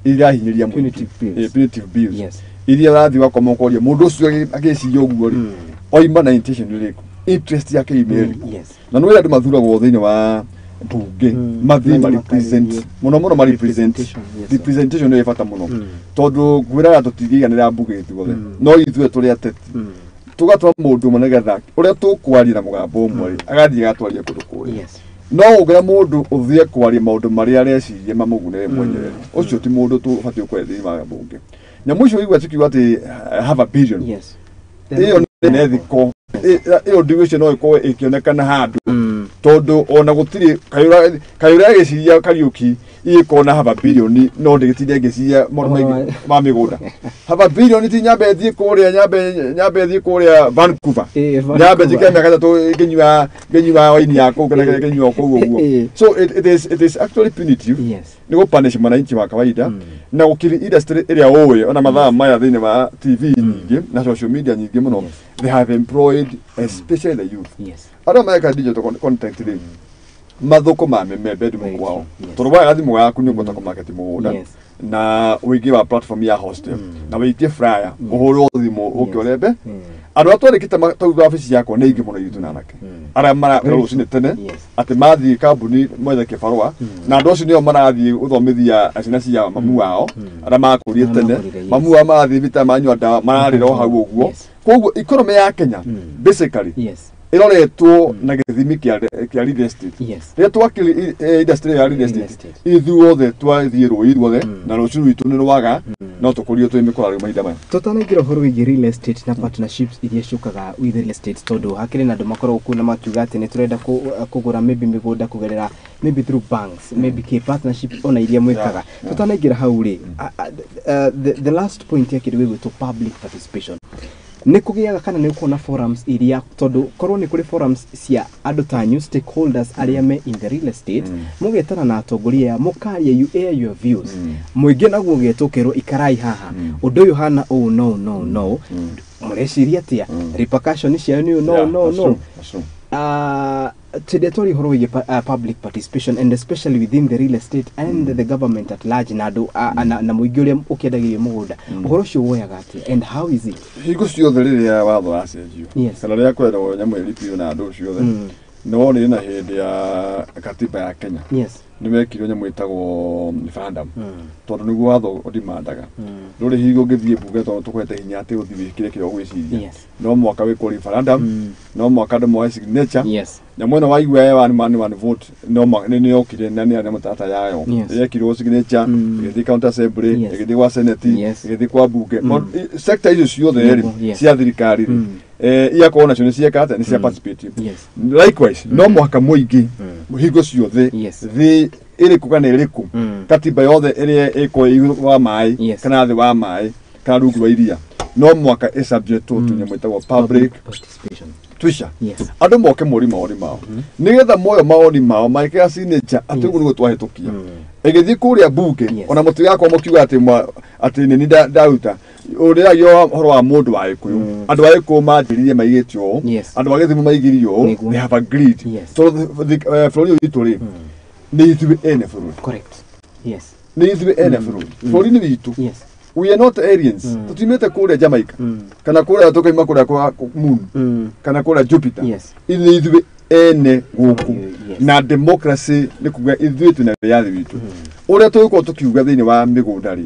iria irahinyĩrĩria mũingĩ.
Punitive bills.
Punitive bills iria ũrathiĩ ũgakoma ũkoria mũndũ ũcio agĩciria ũguo rĩ, oima na intention ĩrĩkũ, interest yake ima ĩrĩkũ? Na nĩ andũ mathuragwo thĩinĩ wa mbunge mathiĩ
Mathiĩ
ma represent,
makarĩrie.
mũno mũno ma represent.
Representation, yes, sir.
Representation nĩ bata mũno, tondũ ngwĩraga tũtingĩiganĩra mbunge ithuothe, no ithuĩ tũrĩ ateti tũgatwara mũndũ ũmwe nĩgetha ũrĩa tũkwaria na mũgambo ũmwe rĩ, agathiĩ agatwaria kũndũ kũrĩa. No ũngĩra mũndũ ũthiĩ kwaria maũndũ marĩa areciria mamũgune we mwenyewe, ũcio ti mũndũ tũbatiĩ gũkorwo thĩinĩ wa mbunge. Nyamũ icio igua cikiuga atĩ half a billion, ĩyo nĩ thiko ĩyo ndigwĩciria no ĩkorwo ĩkĩonekana handũ, tondũ ona gũtirĩ kayũra agĩciria Kariũki igĩkorwo na half a billion, no ndĩgĩtinde ngĩciria maũndũ maingĩ ma mĩgũnda. Half a billion ti nyambe thiĩ kũrĩa, nyambe thiĩ kũrĩa Vancouver, nyambe njikare mĩaka 3 ngĩnyua waini ya kũu kana ngĩnyua kũu ũguo. So it is actually punitive, nĩ gũpunish mwananchi wa kawaida, na gũkiri industry ĩrĩa ũĩ ona mathaa maya thĩinĩ wa TV nyingĩ na social media nyingĩ mũno, they have employed especially the youth, arĩa mareka digital content rĩ, mathũkũma meme bedroom
Very
kwao,
true, yes.
tondũ waga thimũ yaku nĩ ũkũhota kũmarket mũgũnda, na ũingĩ wa platform ya hostel, na wĩikie flyer, ũhũrwo thimũ ũkĩore mbe. Andũ arĩa twandĩkĩte tau wabici yakwa nĩ aingĩ mũno ithuĩ na anake arĩa marakora rũcinĩ tene, atĩ mathiĩ kambuni mwethe kĩbarũa, na andũ acio nĩo marathiĩ gũthomithia ciana cia mamu wao arĩa makũrire
Arĩa
tene.
makũrire, yes.
Mamu wao marathiĩ thibitarĩ manyua ndawa mararĩra o hau ũguo. Koguo economy ya Kenya basically Ĩroretwo na gĩthimi kĩa real estate. Rĩrĩa twakire industry ya real estate, ithuothe twathiĩ rũĩ ithuothe na rũciũ rwitũ nĩ rwaga, no tũkũrio twĩ mĩkora rĩu mahinda maya.
Tũtanaingĩra ũhoro wĩgiĩ real estate na partnerships iria ciũkaga with real estate, tondũ hakĩrĩ na andũ makoragwo kuo na makiuga atĩ nĩ tũrenda kũgũra maybe mĩgũnda kũgerera maybe through banks, maybe kĩ partnership ona iria mwĩkaga. Tũtanaingĩra hau rĩ, the last point ya kĩndũ gĩgwĩtwo public participation, nĩ kũgĩaga kana nĩ ũkuona forums iria, tondũ korwo nĩ kũrĩ forums cia andũ ta new stakeholders arĩa me in the real estate, mũgetana na atongoria aya, mũkaria, you air your views, mũingĩ naguo ũgetwo ũkerwo ikarai haha, ũndũ ũyũ hana ũũ, no no no mũreciria atĩa, repercussion ciayo nĩ ũũ, no no
That's
no
true, that's true.
Tũrĩa twaria ũhoro wĩgiĩ public participation and especially within the real estate and the government at large na andũ na mũingĩ ũrĩa ũkĩendagĩrio mũgũnda, ũhoro ũcio woyaga atĩa and how is it?
Hingo ciothe rĩrĩa watho wacenjio kana rĩrĩa kwerwo nyamũ ĩripio na andũ ciothe, nĩ wonire na hĩndĩ ya katiba ya Kenya nĩ wekirwo nyamũ ĩtagwo referendum, tondũ nĩguo watho ũdimandaga. Ndũrĩ hingo ũngĩthiĩ mbunge tondũ tũkũhete hinya atĩ ũthiĩ wĩkĩre kĩrĩa ũgwĩciria. No mwaka wĩkwo referendum, no mwaka andũ moe signature. Nyamũ ĩno waigua ya one man one vote no nĩ yokire na nĩ mũtaratara yayo. Yekirwo signature, ĩgĩthiĩ county assembly, ĩgĩthiĩ gwa senate, ĩgĩthiĩ kwa bunge. Sector icio ciothe rĩ cia thirikari rĩ, igakorwo nacio nĩ cieka atĩa, nĩ cia participate. Likewise no mũhaka mũingĩ hingo ciothe thĩ ĩrĩkũ kana ĩrĩkũ, katiba yothe ĩrĩa ĩkorwo igũrũ wa maĩ kana thĩ wa maĩ kana rungu rwa iria, no mũhaka ĩ subject to nyamũ ĩtagwo public
participation.
Twisha andũ moke mori mawoni mao, nĩgetha moyo mawoni mao mekĩra signature atĩ ũguo nĩguo twahĩtũkia ĩgĩthiĩ kũrĩa bunge. Ona mũtigakorwo mũkiuga atĩ atĩ nĩ niĩ ndaruta ũrĩragia ũhoro wa mũndũ wa Gĩkũyũ, andũ a Gĩkũyũ manjĩrire maigĩte ũũ, andũ a Gĩthumo maigire ũũ. They have agreed. Tondũ bũrũri ũyũ witũ rĩ, nĩ ithuĩ ene bũrũri.
Correct. Yes.
Nĩ ithuĩ ene bũrũri, bũrũri nĩ witũ. We are not aliens. Tũtiumĩte kũrĩa Jamaica kana kũrĩa tũkaima kũrĩa kwa moon kana kũrĩa Jupiter. Nĩ ithuĩ ene gũkũ. Na democracy nĩ kuga ithuĩ twĩna wĩyathi witũ. Ũrĩa tũgũkorwo tũkiuga thĩinĩ wa mĩgũnda rĩ,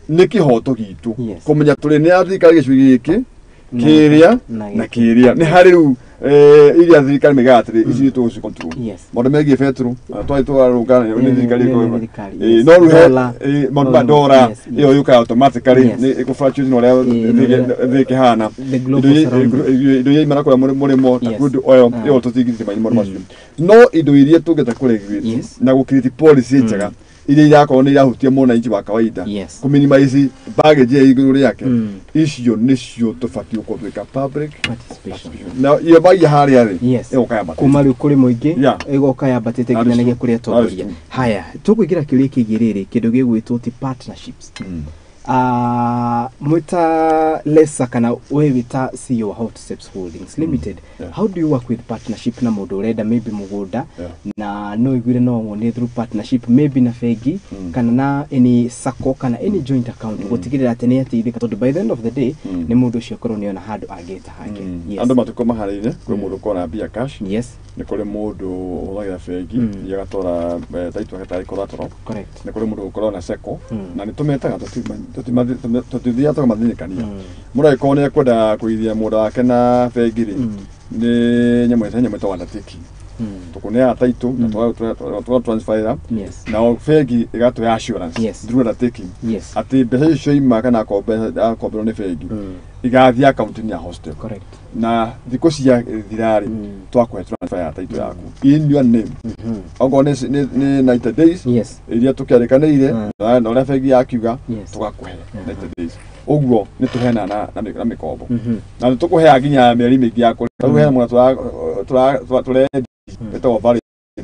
nĩ kĩhoto gitũ kũmenya tũrĩ nĩ a thirikari gĩcunjĩ gĩkĩ kĩrĩa na kĩrĩa nĩ harĩ rĩu iria thirikari mĩgaga atĩrĩ ici nĩ tũgũci control. Maũndũ megiĩ betũrũ twarĩ twarũngana nĩ thirikari
Nĩ thirikari,
no rĩu he
Dollar.
maũndũ ma dollar ĩyo yũkaga automatically nĩ ĩkũ fluctuate na ũrĩa thĩ ĩkĩhana.
The global surroundings.
Indo iria imana kũrĩa mũrĩmo ta crude oil, ĩyo tũtingithia maũndũ macio, no indo iria tũngĩenda kũregulate na gũcreate policy njega iria irakorwo nĩ irahutia mwananchi wa kawaida, kũminimize baggage ya igũrũ rĩake, icio nĩcio tũbatiĩ gũkorwo twĩka public
participation.
Na iyo magia harĩa rĩ, ĩgoka yambatĩte.
Kuma rĩu kũrĩ mũingĩ ĩgoka yambatĩte nginya kũrĩ
That is
atongoria.
true.
Haya, tũkũingĩra kĩũria kĩgiĩ rĩrĩ, kĩndũ gĩgwĩtwo ti partnerships. Mwĩta lesa kana we wĩta CEO wa Hot Steps Holdings Limited, how do you work with partnership na mũndũ ũrenda maybe mũgũnda na no iguire no wone through partnership maybe na bengi kana na any sacco kana any joint account, gũtigĩrĩra atĩ nĩ ateithĩka, tondũ by the end of the day nĩ mũndũ ũcio akorwo nĩona handũ angĩta hake?
Andũ matuko maharĩire kwĩ mũndũ ũkoragwo na mbia cash, nĩ kũrĩ mũndũ ũhũthagĩra bengi agatwara title yake tarĩ collateral, nĩ kũrĩ mũndũ ũkoragwo na sacco, na nĩ tũmetaga, tũtithiaga tũkamathĩnĩkania. Mũndũ angĩkorwo nĩ ekwenda kũigithia mũgũnda wake na bengi rĩ, nĩ nyamũ nyamũ ĩtagwo undertaking, tũkũneaga title na tũga transferĩra, nao bengi ĩgatũhe assurance through undertaking atĩ mbeca icio cioima kana akomberwo nĩ bengi igathiĩ akaunti-inĩ ya hostel na thikũ cia thirarĩ twakũhe transfer ya title yaku in your name, okorwo nĩ 90 days iria tũkĩarĩkanĩire na ũrĩa bengi yakiuga, tũgakũhe 90 days. Ũguo nĩ tũheanaga na mĩkombo na nĩ tũkũheaga nginya mĩeri mĩingĩ ya kũrĩha. Rĩu hena mũna tũrendi ĩtagwo Valley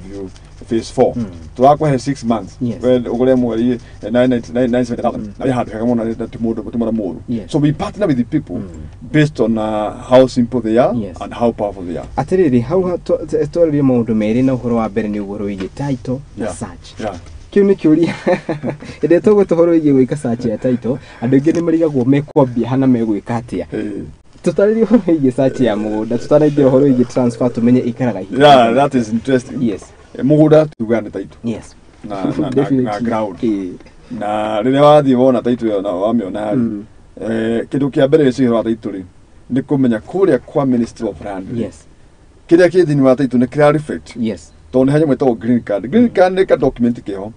View phase 4, tũrakũhe 6 months. We ũgũre mweri 970,000 na wĩ handũ hega mũno na ti mũndũ ti mũndũ mũũru. So we partner with the people based on how simple they are and how powerful they are.
Atĩrĩrĩ, hau twarĩrie maũndũ merĩ, na ũhoro wa mbere nĩ ũhoro wĩgiĩ title na search. Kĩu nĩ kĩũria hĩndĩ ĩrĩa tũgwĩta ũhoro wĩgiĩ gwĩka search ya title, andũ aingĩ nĩ marigagwo mekwambia hana, megwĩka atĩa. Tũtarĩrie ũhoro wĩgiĩ search ya mũgũnda tũtanaingĩra ũhoro wĩgiĩ transfer, tũmenye ĩikaraga ihinda.
Yeah, that is interesting. Mũgũnda tugaga nĩ title na ground. Na rĩrĩa wathiĩ wona title ĩyo na wamĩona rĩ, kĩndũ kĩa mbere gĩcigo wa title rĩ, nĩ kũmenya kũrĩa kwa Ministry of Land rĩ, Kĩrĩa kĩ thĩinĩ wa title nĩ kĩra reflect.
Yes.
Tondũ nĩ hanyamũ ĩtagwo green card. Green card nĩ ka document keho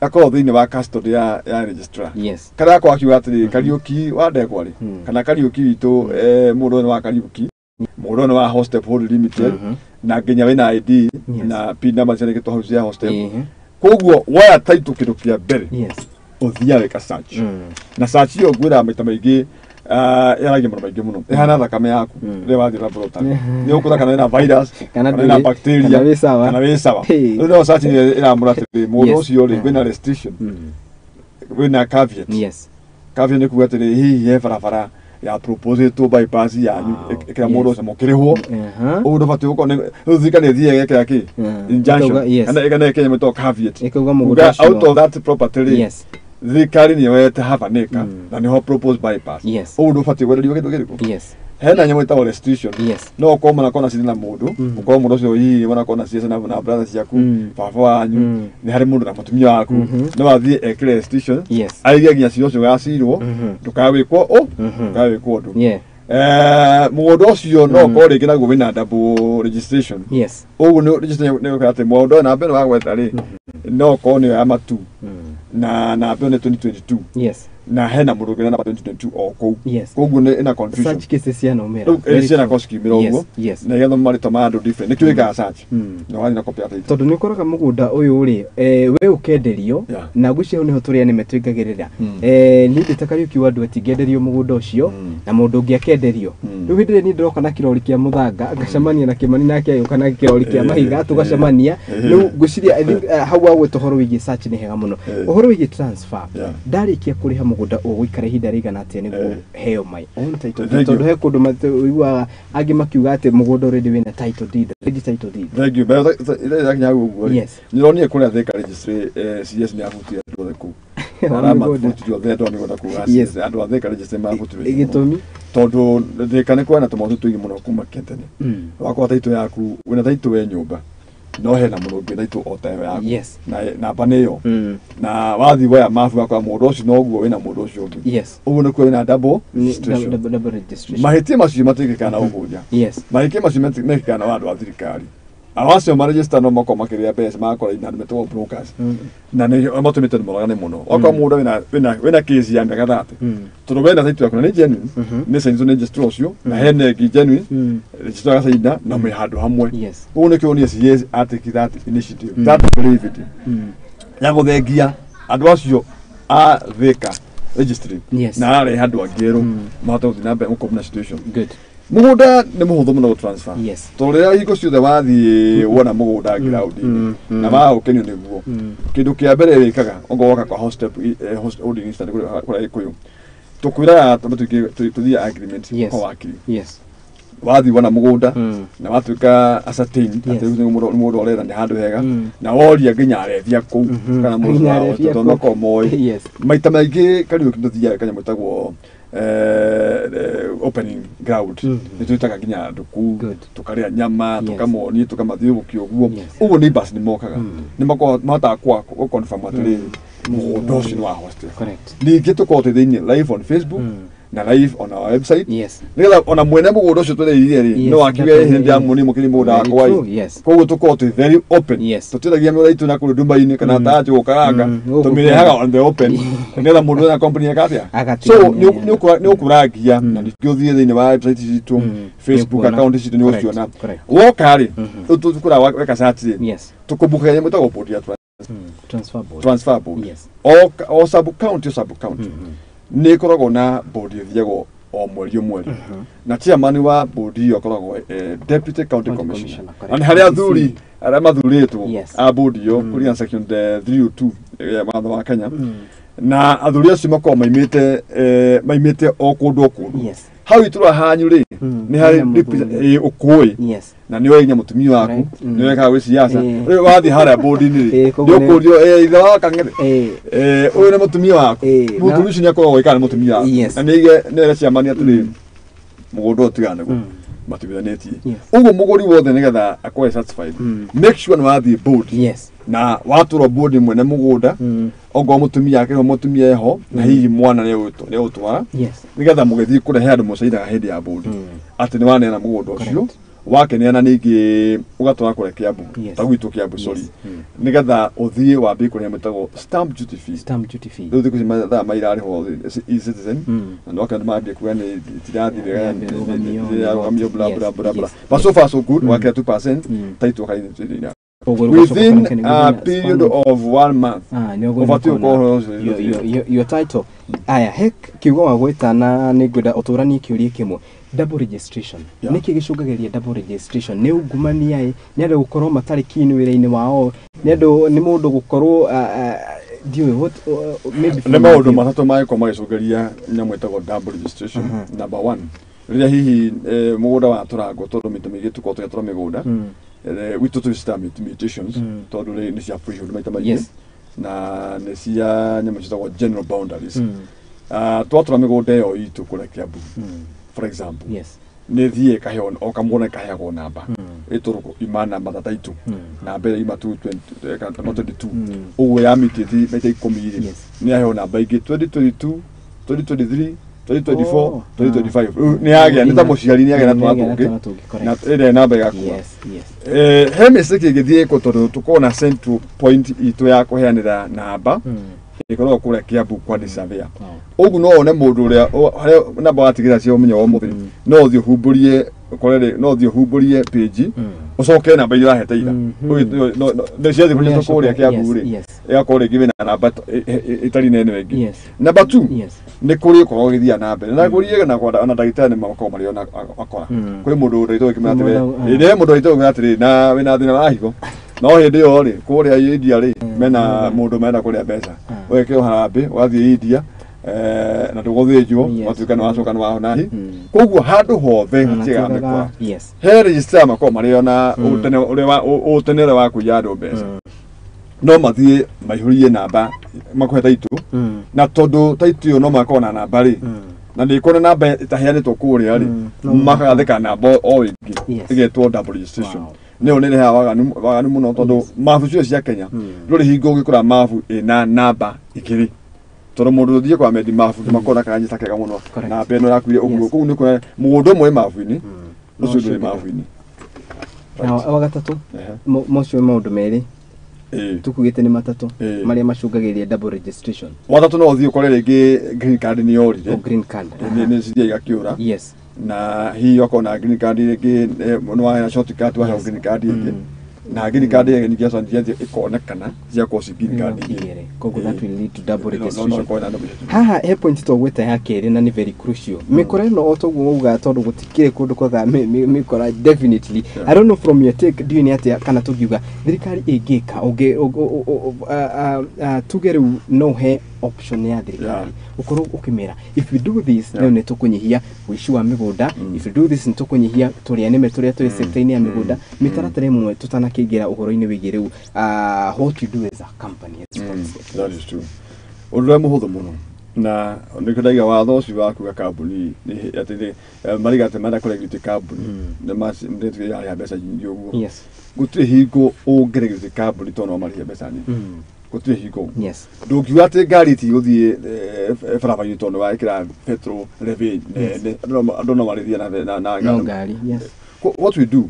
gakoragwo thĩinĩ wa custody ya registrar.
Yes.
Karĩa gakoragwo akiuga atĩrĩrĩ, Kariũki wa Ndegwa rĩ,
Mm.
kana Kariũki witũ, mũndũ ũyũ nĩ wa Kariũki, mũndũ ũyũ nĩ wa Hostep Holding Limited,
Mhm.
na nginya wĩna ID
Yes.
na PIN number ciandĩkĩtwo hau cia Hostep.
Ehe.
Koguo woya title kĩndũ kĩa mbere
Yes.
ũthiaga wĩka search.
Mm.
Na search ĩyo ngwĩraga maita maingĩ, yaragia maũndũ maingĩ mũno, ĩhana thakame yaku
Mm.
rĩrĩa wathiĩ laboratory nĩ ũkuona kana wĩna virus,
Kana
kana wĩna
ndũrĩ-
bacteria,
kana wĩ sawa.
kana wĩ sawa.
Hey.
Rĩu no search nĩ ĩramũra atĩrĩrĩ, mũndũ
Yes.
ũcio rĩ,
Mm.
kwĩna restriction,
Mm.
kwĩna caveat.
Yes.
Caveat nĩ kuga atĩrĩ, hihi he barabara ya proposĩtwo bypass yanyu
Wow.
ĩkĩra mũndũ
Yes.
ũcio mũkĩrĩhwo,
Aha.
ũguo ndũbatiĩ gũkorwo rĩu thirikari ĩthiaga ĩgekĩra kĩ
Mm.
injunction,
Ĩkauga, yes.
kana ĩkĩra nyamũ ĩtagwo caveat.
Ĩkauga mũgũnda
Kuga
ũcio.
out of that property rĩ,
Yes.
thirikari nĩ yoete half an acre
Mm.
na nĩho proposed bypass.
Yes.
Ũguo ndũbatiĩ gwenderio kĩndũ kĩrĩkũ.
Yes.
Hena nyamũ ĩtagwo restitution.
Yes.
No ũkorwo mwanakorwo na cira na mũndũ,
Mm.
ũkorwo mũndũ ũcio hihi mwanakorwo na ciaca na brother ciaku,
Mm.
baba wanyu,
Mm.
nĩ harĩ mũndũ na mũtumia waku,
Mhm.
no athiĩ ekĩre restitution,
Yes.
aige nginya cira ũcio ũgacirwo,
Mhm.
ndũkawĩkwo ũ
Mhm.
ndũkawĩkwo ũndũ.
Yeah.
Mũgũnda ũcio no
Mm.
ũkorwo rĩngĩ naguo wĩna double registration.
Yes.
Ũguo nĩ registration nĩ gũkora atĩ mũgũnda ũyũ namba ĩno wagwetha rĩ, no ũkorwo nĩyo ya matu
Mm.
na namba ĩyo nĩ 2022,
Yes.
na hena mũndũ ũngĩ na namba 2022 o kũu.
Yes.
Koguo nĩ ĩna confusion.
Such cases cianaumĩra.
Rĩu ciana korwo cikiumĩra
Yes.
ũguo,
Yes.
na igathoma marĩtwa ma andũ different, nĩkĩo wĩkaga search
Mm.
na wathiĩ na copy ya title.
Tondũ nĩ ũkoraga mũgũnda ũyũ rĩ, we ũkenderio,
Yeah.
na ngwĩciria hau nĩho tũrĩa nĩme tũingagĩrĩra.
Mm.
Niĩ ndĩ ta Kariũki wa Ndweti ngĩenderio mũgũnda ũcio,
Mm.
na mũndũ ũngĩ akenderio.
Mm.
Rĩu hĩndĩ ĩrĩa niĩ ndĩroka na kĩrori kĩa mũthanga, ngacemania na Kĩmani nake agĩũka na kĩrori kĩa
Eh,
mahiga, tũgacemania.
eh.
Rĩu ngwĩciria, I think, hau wagweta ũhoro wĩgiĩ search nĩ hega mũno.
Eh.
Ũhoro wĩgiĩ transfer,
Yeah.
ndarĩkia kũrĩha mũgũnda ũgũikara ihinda rĩigana atĩa nĩguo
Eh.
heo my own title deed?
Thank you.
Tondũ he kũndũ ũiguaga angĩ makiuga atĩ mũgũnda already wĩna title deed, already title deed.
Thank you. Mbere ĩrĩa yakinya hau ũguo rĩ,
Yes.
nĩ ũronire kũrĩa Thika registry, CS nĩ abutire andũ othe kũu.
Wa
Aramabutire othe andũ a mĩgũnda kũu a
Yes.
CS, andũ a Thika registry mabutirwo.
Gĩtũmi?
Tondũ Thika nĩ kwena tũmaũndũ tũingĩ mũno kuma tene.
Mm.
Wakorwo title yaku, wĩna title we nyũmba, no hena mũndũ ũngĩ title o ta ĩyo yaku.
Yes.
Na namba nĩ ĩyo.
Mm.
Na wathiĩ woya mabu wakora mũndũ ũcio noguo wĩna mũndũ ũcio ũngĩ.
Yes.
Ũguo nĩkuo wĩna double
Ni
registration.
double registration.
Mahĩtia macio matiĩkĩkaga na ũhũthia.
Yes.
Mahĩtia macio mekĩkaga na andũ a thirikari. Ao acio maregister no makorwo makĩrĩa mbeca, magakorwo ina andũ metagwo brokers.
Mm.
Na nĩ matũmĩte andũ moragane mũno. Okorwo mũndũ wĩna case ya mĩaka 30,
Mm.
tondũ wena title yaku na nĩ genuine,
Mhm.
nĩ sainwo nĩ registrar ũcio, na hena ĩngĩ genuine,
Mm.
registrar agacaina na mwĩ handũ hamwe.
Yes.
Ũguo nĩkĩo niĩ CS atake that initiative,
Mm.
that bravery
Mm.
ya gũthengia andũ acio a Thika registry,
Yes.
na ararehe andũ angĩ erũ
Mm.
mahote gũthiĩ na mbere gũkorwo na situation.
Good.
Mũgũnda nĩ mũhũthũ mũno gũtransfer.
Yes.
Tondũ rĩrĩa hingo ciothe wathiĩ wona mũgũnda ground-inĩ
Mm. Mm.
na waũkenio nĩguo,
Mm.
kĩndũ kĩa mbere wĩkaga ongorwo woka kwa Hostep, holding instant kũrĩa Gĩkũyũ, tũkwĩraga tondũ tũthiĩ agreement
Yes.
kwa wakiri.
Yes.
Wathiĩ wona mũgũnda
Mm.
na watuĩka ascertain
Yes.
atĩ rĩu nĩ mũndũ ũrera nĩ handũ hega,
Mm.
na woria nginya arethia kũu
Mhm.
kana mũndũ
Nginya
wao,
arethia
tondũ
kũu.
makoragwo moĩ.
Yes.
Maita maingĩ Kariũki tũthiaga kanyamũ ĩtagwo opening ground.
Mhm.
Nĩ twĩtaga nginya andũ kũu,
Good.
tũkarĩa nyama,
Yes.
tũkamonia, tũkamathiũrũrũkia ũguo.
Yes.
Ũguo neighbors nĩ mokaga,
Mm.
nĩ makoragwo mahotaga gũ confirm atĩrĩrĩ, mũgũnda ũcio nĩ wa Hostel.
Correct.
Ningĩ tũkoragwo twĩ thĩinĩ live on Facebook
Mm.
na live on our website,
Yes.
nĩgetha ona mwene mũgũnda ũcio tũreire rĩ,
Yes,
no akiuge
definitely.
hĩndĩ ndĩramuonia mũkĩri mũgũnda
Very
wakwa
true,
ĩ.
yes.
Koguo tũkoragwo twĩ very open.
Yes.
Tũtiragia mĩgũnda itũ na kũrĩ nduma-inĩ kana
Mm.
ta njũgũ karanga,
Mm, gũkũ
tũmĩrehaga
kwene.
on the open nĩgetha mũndũ wĩna company eka atĩa.
Agatiga
So
nĩ-
nĩ ũkũrangia,
Mm.
na ningĩ ũthiĩ thĩinĩ wa website citũ,
Mm.
Facebook
Nĩũkuona.
account citũ nĩ
Correct,
ũgũciona.
correct.
Woka rĩ,
Mhm.
tũkũra weka search rĩ,
Yes.
tũkũmbukagia nyamũ ĩtagwo board ya
Mm. Transfer board.
transfer board.
Yes.
O sub county, o sub county
Mhm.
nĩ ĩkoragwo na board ĩthiagwo o mweri o mweri,
Mhm.
na chairman wa board ĩyo akoragwo deputy county
County
commissioner,
commissioner,
na nĩ
correct.
harĩ athuri arĩa mathurĩtwo
Yes.
a board ĩyo
Mm.
kũringana na section 302 ya watho wa Kenya,
Mm.
na athuri acio makoragwo maimĩte o kũndũ o kũndũ.
Yes.
Hau itũra hanyu rĩ,
Mm.
nĩ harĩ
Hena mũthuri.
ũkũĩ,
Yes.
na nĩ oĩ nginya mũtumia waku,
Correct. Mm.
nĩ wekaga gwĩ siasa.
Eh.
Rĩu wathiĩ harĩa board-inĩ rĩ,
Eh, koguo
nĩ
nĩ-
ũkũrio, ithe wa Kang'ethe,
Eh.
ũyũ nĩ mũtumia waku.
Eh,
Mũthuri ũcio nĩ akoragwo gũikara nĩ mũtumia waku,
Yes.
na nĩ ere ciamani atĩrĩrĩ, mũgũnda ũyũ tigana naguo,
Mm.
matuithanĩtie.
Yes.
Ũguo mũgũri wothe nĩgetha akorwo satisfied,
Mm.
make sure nĩ wathiĩ board,
Yes.
na watũrwo board mwene mũgũnda,
Mm.
ongorwo mũtumia ake mũtumia eho, na hihi mwana nĩ ũgũtwara,
Yes.
nĩgetha mũgĩthiĩ kũrehe andũ mũcainaga hĩndĩ ya board
Mm.
atĩ nĩ waneana mũgũnda ũcio.
Correct.
Wakeneana ningĩ ũgatwara kũrĩa Kiambu, ta gwitũ Kiambu, sorry, nĩgetha ũthiĩ wambie kũrĩa mwĩtagwo stamp duty fee.
Stamp duty fee.
Rĩu thikũ ici mathaa mairarĩhwo e-Citizen, na nĩwakĩona nĩmambia kuga nĩ itirathiĩ wega, nĩrarũgamio, bla bla bla bla, but so far so good. Wakĩra 2% title kai within a period of 1 month ũbatiĩ gũkorwo
your title. Aya, he kiugo wa gwĩta na nĩngwenda ũtũranie kĩũria kĩmwe. Double registration. Nĩkĩ gĩcũngagĩrĩria double registration? Nĩ ungumania ĩ, nĩ andũ gũkorwo matarĩ keen wĩra-inĩ wao, nĩ andũ, nĩ mũndũ gũkorwo ndiũĩ what maybe
nĩ maũndũ matatũ mangĩkorwo magĩcũngĩria nyamũ ĩtagwo double registration. Number one, rĩrĩa hihi mũgũnda watũrangwo, tondũ mĩta mĩingĩ tũkoragwo tũgĩatũra mĩgũnda witũ tũcita mutations, tondũ nĩ cia freehold maita maingĩ na nĩ cia nyamũ ciĩtagwo general boundaries. Twatũra mĩgũnda ĩyo itũ kũrĩa Kiambu, for example, nĩ thiĩ ĩkaheo o kamũgũnda ĩkaheagwo namba ĩtũrũkũ ima namba ta taitũ, namba ĩrĩa ima 22 ũguo ya mutate maita 10 rĩ, nĩ yaheo namba ingĩ 2022, 2023, 2024, 2025. Rĩu nĩ yagĩa, nĩ ta mũciari nĩ yagĩa na twana tũngĩ na ĩrĩa namba ĩgakua. He mistake ĩngĩthiĩ ĩkwo, tondũ tũkoragwo na central point itũ ya kũheanĩra namba ĩkoragwo kũrĩa Kiambu kwa surveyor. Ũguo no wone mũndũ ũrĩa harĩa namba watigĩra cia ũmenyo wa ũmũthĩ, no ũthiĩ ũhumbũrie ũkore rĩ, no ũthiĩ ũhumbũrie page ũcoke namba iria ũrahete ira ciathiĩ kũnyitwo kũrĩa Kiambu rĩ, ĩgakorwo rĩngĩ wĩna namba ĩtarĩ na ĩno ĩngĩ. Number two, nĩ kũrĩ ũkoragwo ũgĩthiĩ na mbere na kũrĩ na ona ndagĩtarĩ nĩ makoragwo marĩ ona akora kũrĩ mũndũ ndagĩtarĩ ũkĩmwĩra atĩrĩ, ĩĩ mũndũ ndagĩtarĩ ũkĩmwĩra atĩrĩ na wĩna thĩna wa higo, no hĩndĩ ĩyo rĩ kũrĩa India rĩ mena mũndũ mena kũrĩa mbeca, ũgekĩrwo harambĩ ũgathiĩ India na ndũgũthĩnjwo, ũgatuĩka nĩ wacoka nĩ wahona. Koguo handũ hothe hatiagaga mĩkora, he registrar makoragwo marĩ ona ũtene ũrĩa wa kũiya andũ mbeca, no mathiĩ maihũrie namba makũhe taitũ, na tondũ taitũ ĩyo no makorwo na namba rĩ, na nĩ ĩkorwo na namba ĩtaheanĩtwo kũrĩa rĩ, makagathĩka namba o ĩngĩ ĩgetwo double registration. Nĩyo nĩ ĩrehaga waganu mũno, tondũ mabu ciothe cia Kenya ndũrĩ hingo ũngĩkora mabu ĩna namba igĩrĩ, tondũ mũndũ ũthiĩ kwa mendi mabu nĩmakorwo na kanyita kega mũno namba ĩno yakuire ũguo. Koguo nĩ ũkuona mũgũnda ũmwe wĩ mabu-inĩ, ũcio ndũrĩ mabu-inĩ.
Na wa gatatũ, mocio maũndũ merĩ tukugĩte nĩ matatũ marĩa macũngagĩrĩria double registration.
Watatũ, no ũthiĩ ũkore rĩngĩ green card nĩ yorire.
Green card
nĩ cithiaga igakĩũra, na hihi okorwo na green card rĩngĩ nĩ waheana shortcut waheo green card ĩngĩ, na green card ĩngĩ ningĩ yacoka ĩkonekana ciakorwo ci green card
igĩrĩ, koguo that will lead to double registration. Haha he point twagwĩta ya kerĩ na nĩ very crucial, mĩkora ĩno o toguo wauga, tondũ gũtikĩrĩ kũndũ kwaga mĩkora, definitely. I don't know from your take, ndiũĩ nĩ atĩa kana tũngiuga thirikari ĩngĩka tuge rĩu no he option ya thirikari ũkorwo ũkĩmĩra, if we do this, rĩu nĩ tũkũnyihia ũici wa mĩgũnda, if we do this, nĩ tũkũnyihia tũrĩa nĩme tũrĩa tũrĩ sector-inĩ ya mĩgũnda. Mĩtaratara ĩmwe tũtanakĩingĩra ũhoro-inĩ wĩgiĩ rĩu what you do as a company, as
That is true. Ũndũ ũrĩa mũhũthũ mũno, na nĩkĩo ndaiga watho ũcio wa kuga kambuni atĩ mariga atĩ marenda kũregulate kambuni nĩ yarĩha mbeca nyingĩ ũguo. Gũtirĩ hingo ũngĩregulate kambuni tondũ no marĩhe mbeca nyingĩ, gũtirĩ hingo. Ndũngiuga atĩ ngari tigũthiĩ barabara-inĩ tondũ wekĩra petrol levy nene, andũ no marĩthiĩ na
ngari.
What we do,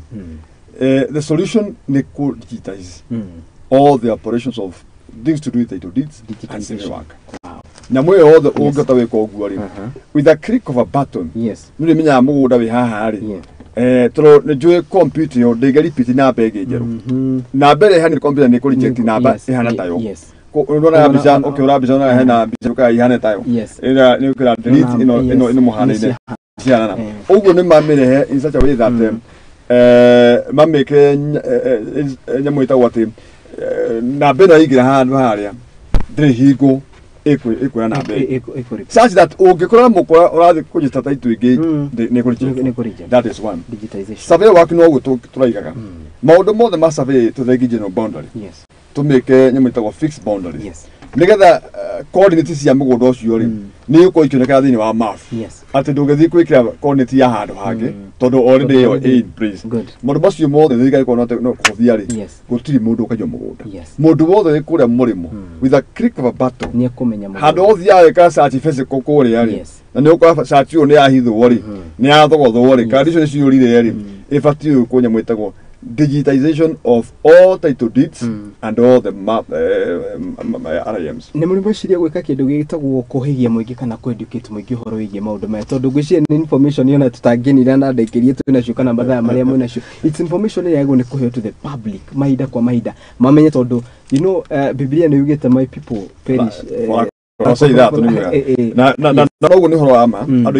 the solution nĩ kũ digitize all the operations of things to do with title deeds and civil work. Nyamũ ĩyo yothe ũngĩhota gwĩka ũguo rĩ, with a click of a button, nĩ ũrĩmenyaga mũgũnda wĩ haha rĩ, tondũ nĩ njũĩ computer ĩyo ndĩngĩ repeat namba ĩngĩ njerũ, namba ĩrĩa ĩhana computer nĩ ĩkũ reject namba ĩhana tayo. Ũrona mbica, ũkĩhũra mbica ũrona hena mbica ũkaga ihana tayo, ĩrĩa nĩ ũkĩra delete ĩno, ĩno mũhanaine cihanana ũguo, nĩ mamĩrehe in such a way that mamĩkĩre nyamũ ĩtagwo atĩ namba ĩno yaingĩra handũ harĩa ndĩrĩ hingo ĩkuoya namba ĩngĩ, such that ũngĩkora mũkora ũrathiĩ kũnyita taitũ ĩngĩ nĩ kũ. That is one. Survey work no ũguo tũraigaga maũndũ mothe ma survey tũthengi general boundary, tũmĩke nyamũ ĩtagwo fixed boundaries, nĩgetha coordinates cia mũgũnda ũcio rĩ nĩ igũkorwo ikĩonekana thĩinĩ wa map, atĩ ndũngĩthiĩ gwĩkĩra coordinate ya handũ hangĩ tondũ already ĩyo ĩ in place. Maũndũ macio mothe thirikari ĩkorwo no kũhũthia rĩ, gũtirĩ mũndũ ũkaiywo mũgũnda. Mũndũ wothe wĩ kũrĩa mũrĩmo, with a click of a button, handũ hothe weka search physical kũrĩa rĩ, na nĩ ũkora search ĩyo nĩ yahithwo rĩ, nĩ yathogothwo rĩ, kandi icio nĩ ciũrire rĩ, Ĩbatiĩ gwĩkwo nyamũ ĩtagwo digitization of all title deeds and all the map RIMs.
Nĩ mũrĩ mweciria gwĩka kĩndũ gĩtagwo kũhĩgia mũingĩ kana kũ-educate mũingĩ ũhoro wĩgiĩ maũndũ maya, tondũ ngwĩciria nĩ information yona tũtangĩnina na ndagĩka iria twĩ nacio kana mathaa marĩa mwĩ nacio. It's information ĩrĩa yagĩrĩirwo nĩ kũheo to the public mahinda kwa mahinda mamenye, tondũ Biblia nĩ yugĩte, "My people perish."
Say that nĩ wega. Na ũguo nĩ ũhoro wa ma. Andũ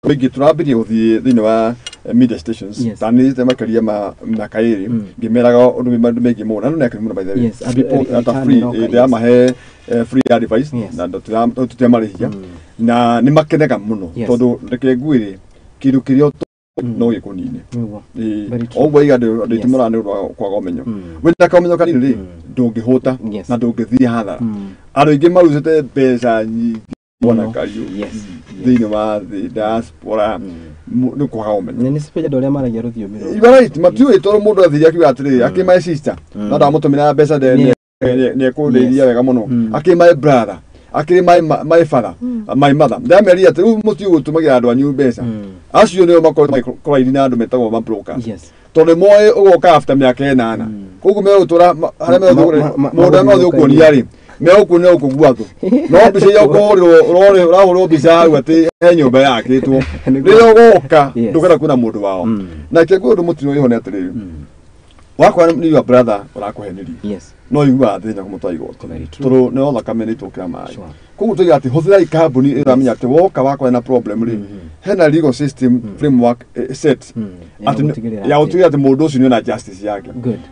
aingĩ tũrambirie gũthiĩ thĩinĩ wa media stations ta nĩ makĩria ma mĩaka 2 ngĩmeraga ũndũ maũndũ megiĩ mũno na nĩ akenu mũno, by the way. People at a free ndĩramahe free advice na tũtiramarĩhia na nĩ makenaga mũno tondũ reke ngwĩre kĩndũ kĩrĩa no gĩkũnine.
Very true.
Ũguo iga andũ aingĩ mara nĩ ũndũ wa kwaga ũmenyo. Wĩna kaũmenyo kanini rĩ, ndũngĩhũta na ndũngĩthiĩ hathara. Andũ aingĩ marucĩte mbeca nyingĩ bwana Kariũ thĩinĩ wa thĩ diaspora nĩ kwaga ũmenyo.
Na nĩ cipenja andũ arĩa maragia rũthiomi rũrũ.
You are right, matiũĩ tondũ mũndũ athire akiuga atĩrĩrĩ, akĩ my sister no ndamũtũmĩra mbeca nĩ ekũndeithia wega mũno, akĩ my brother, akĩ my father, my mother. Ndamerire atĩ rĩu mũtiũ gũtũmagĩra andũ anyu mbeca, acio nĩo makoretwo magĩkora na andũ metagwo ma brokers tondũ nĩ moĩ ũgoka after mĩaka 8. Koguo megũtũra harĩa megũthiĩ mũndũ ũrĩa megũthiĩ gũkuonia rĩ, megũkuonia gũkũ gwa thũ, no mbica iria ũkũhũrĩrwo ũrahũrĩrwo mbica hau atĩ he nyũmba yakĩtwo, rĩrĩa ũgoka ndũkenda kuona mũndũ wao. Na kĩngĩ ũndũ mũtino wĩho nĩ atĩrĩrĩ, wakora nĩ your brother ũrakũhenirie, no iguaga thĩna kũmũtwara igoti
Very true.
tondũ nĩ thakame nĩ itũkĩra maĩ. Koguo tuiga atĩ hũthĩrai kambuni ĩramenya atĩ woka wakora na problem rĩ, hena legal system framework set
Ya
atĩ
gũtigĩrĩra
ya gũtigĩrĩra atĩ mũndũ ũcio nĩ ona justice yake.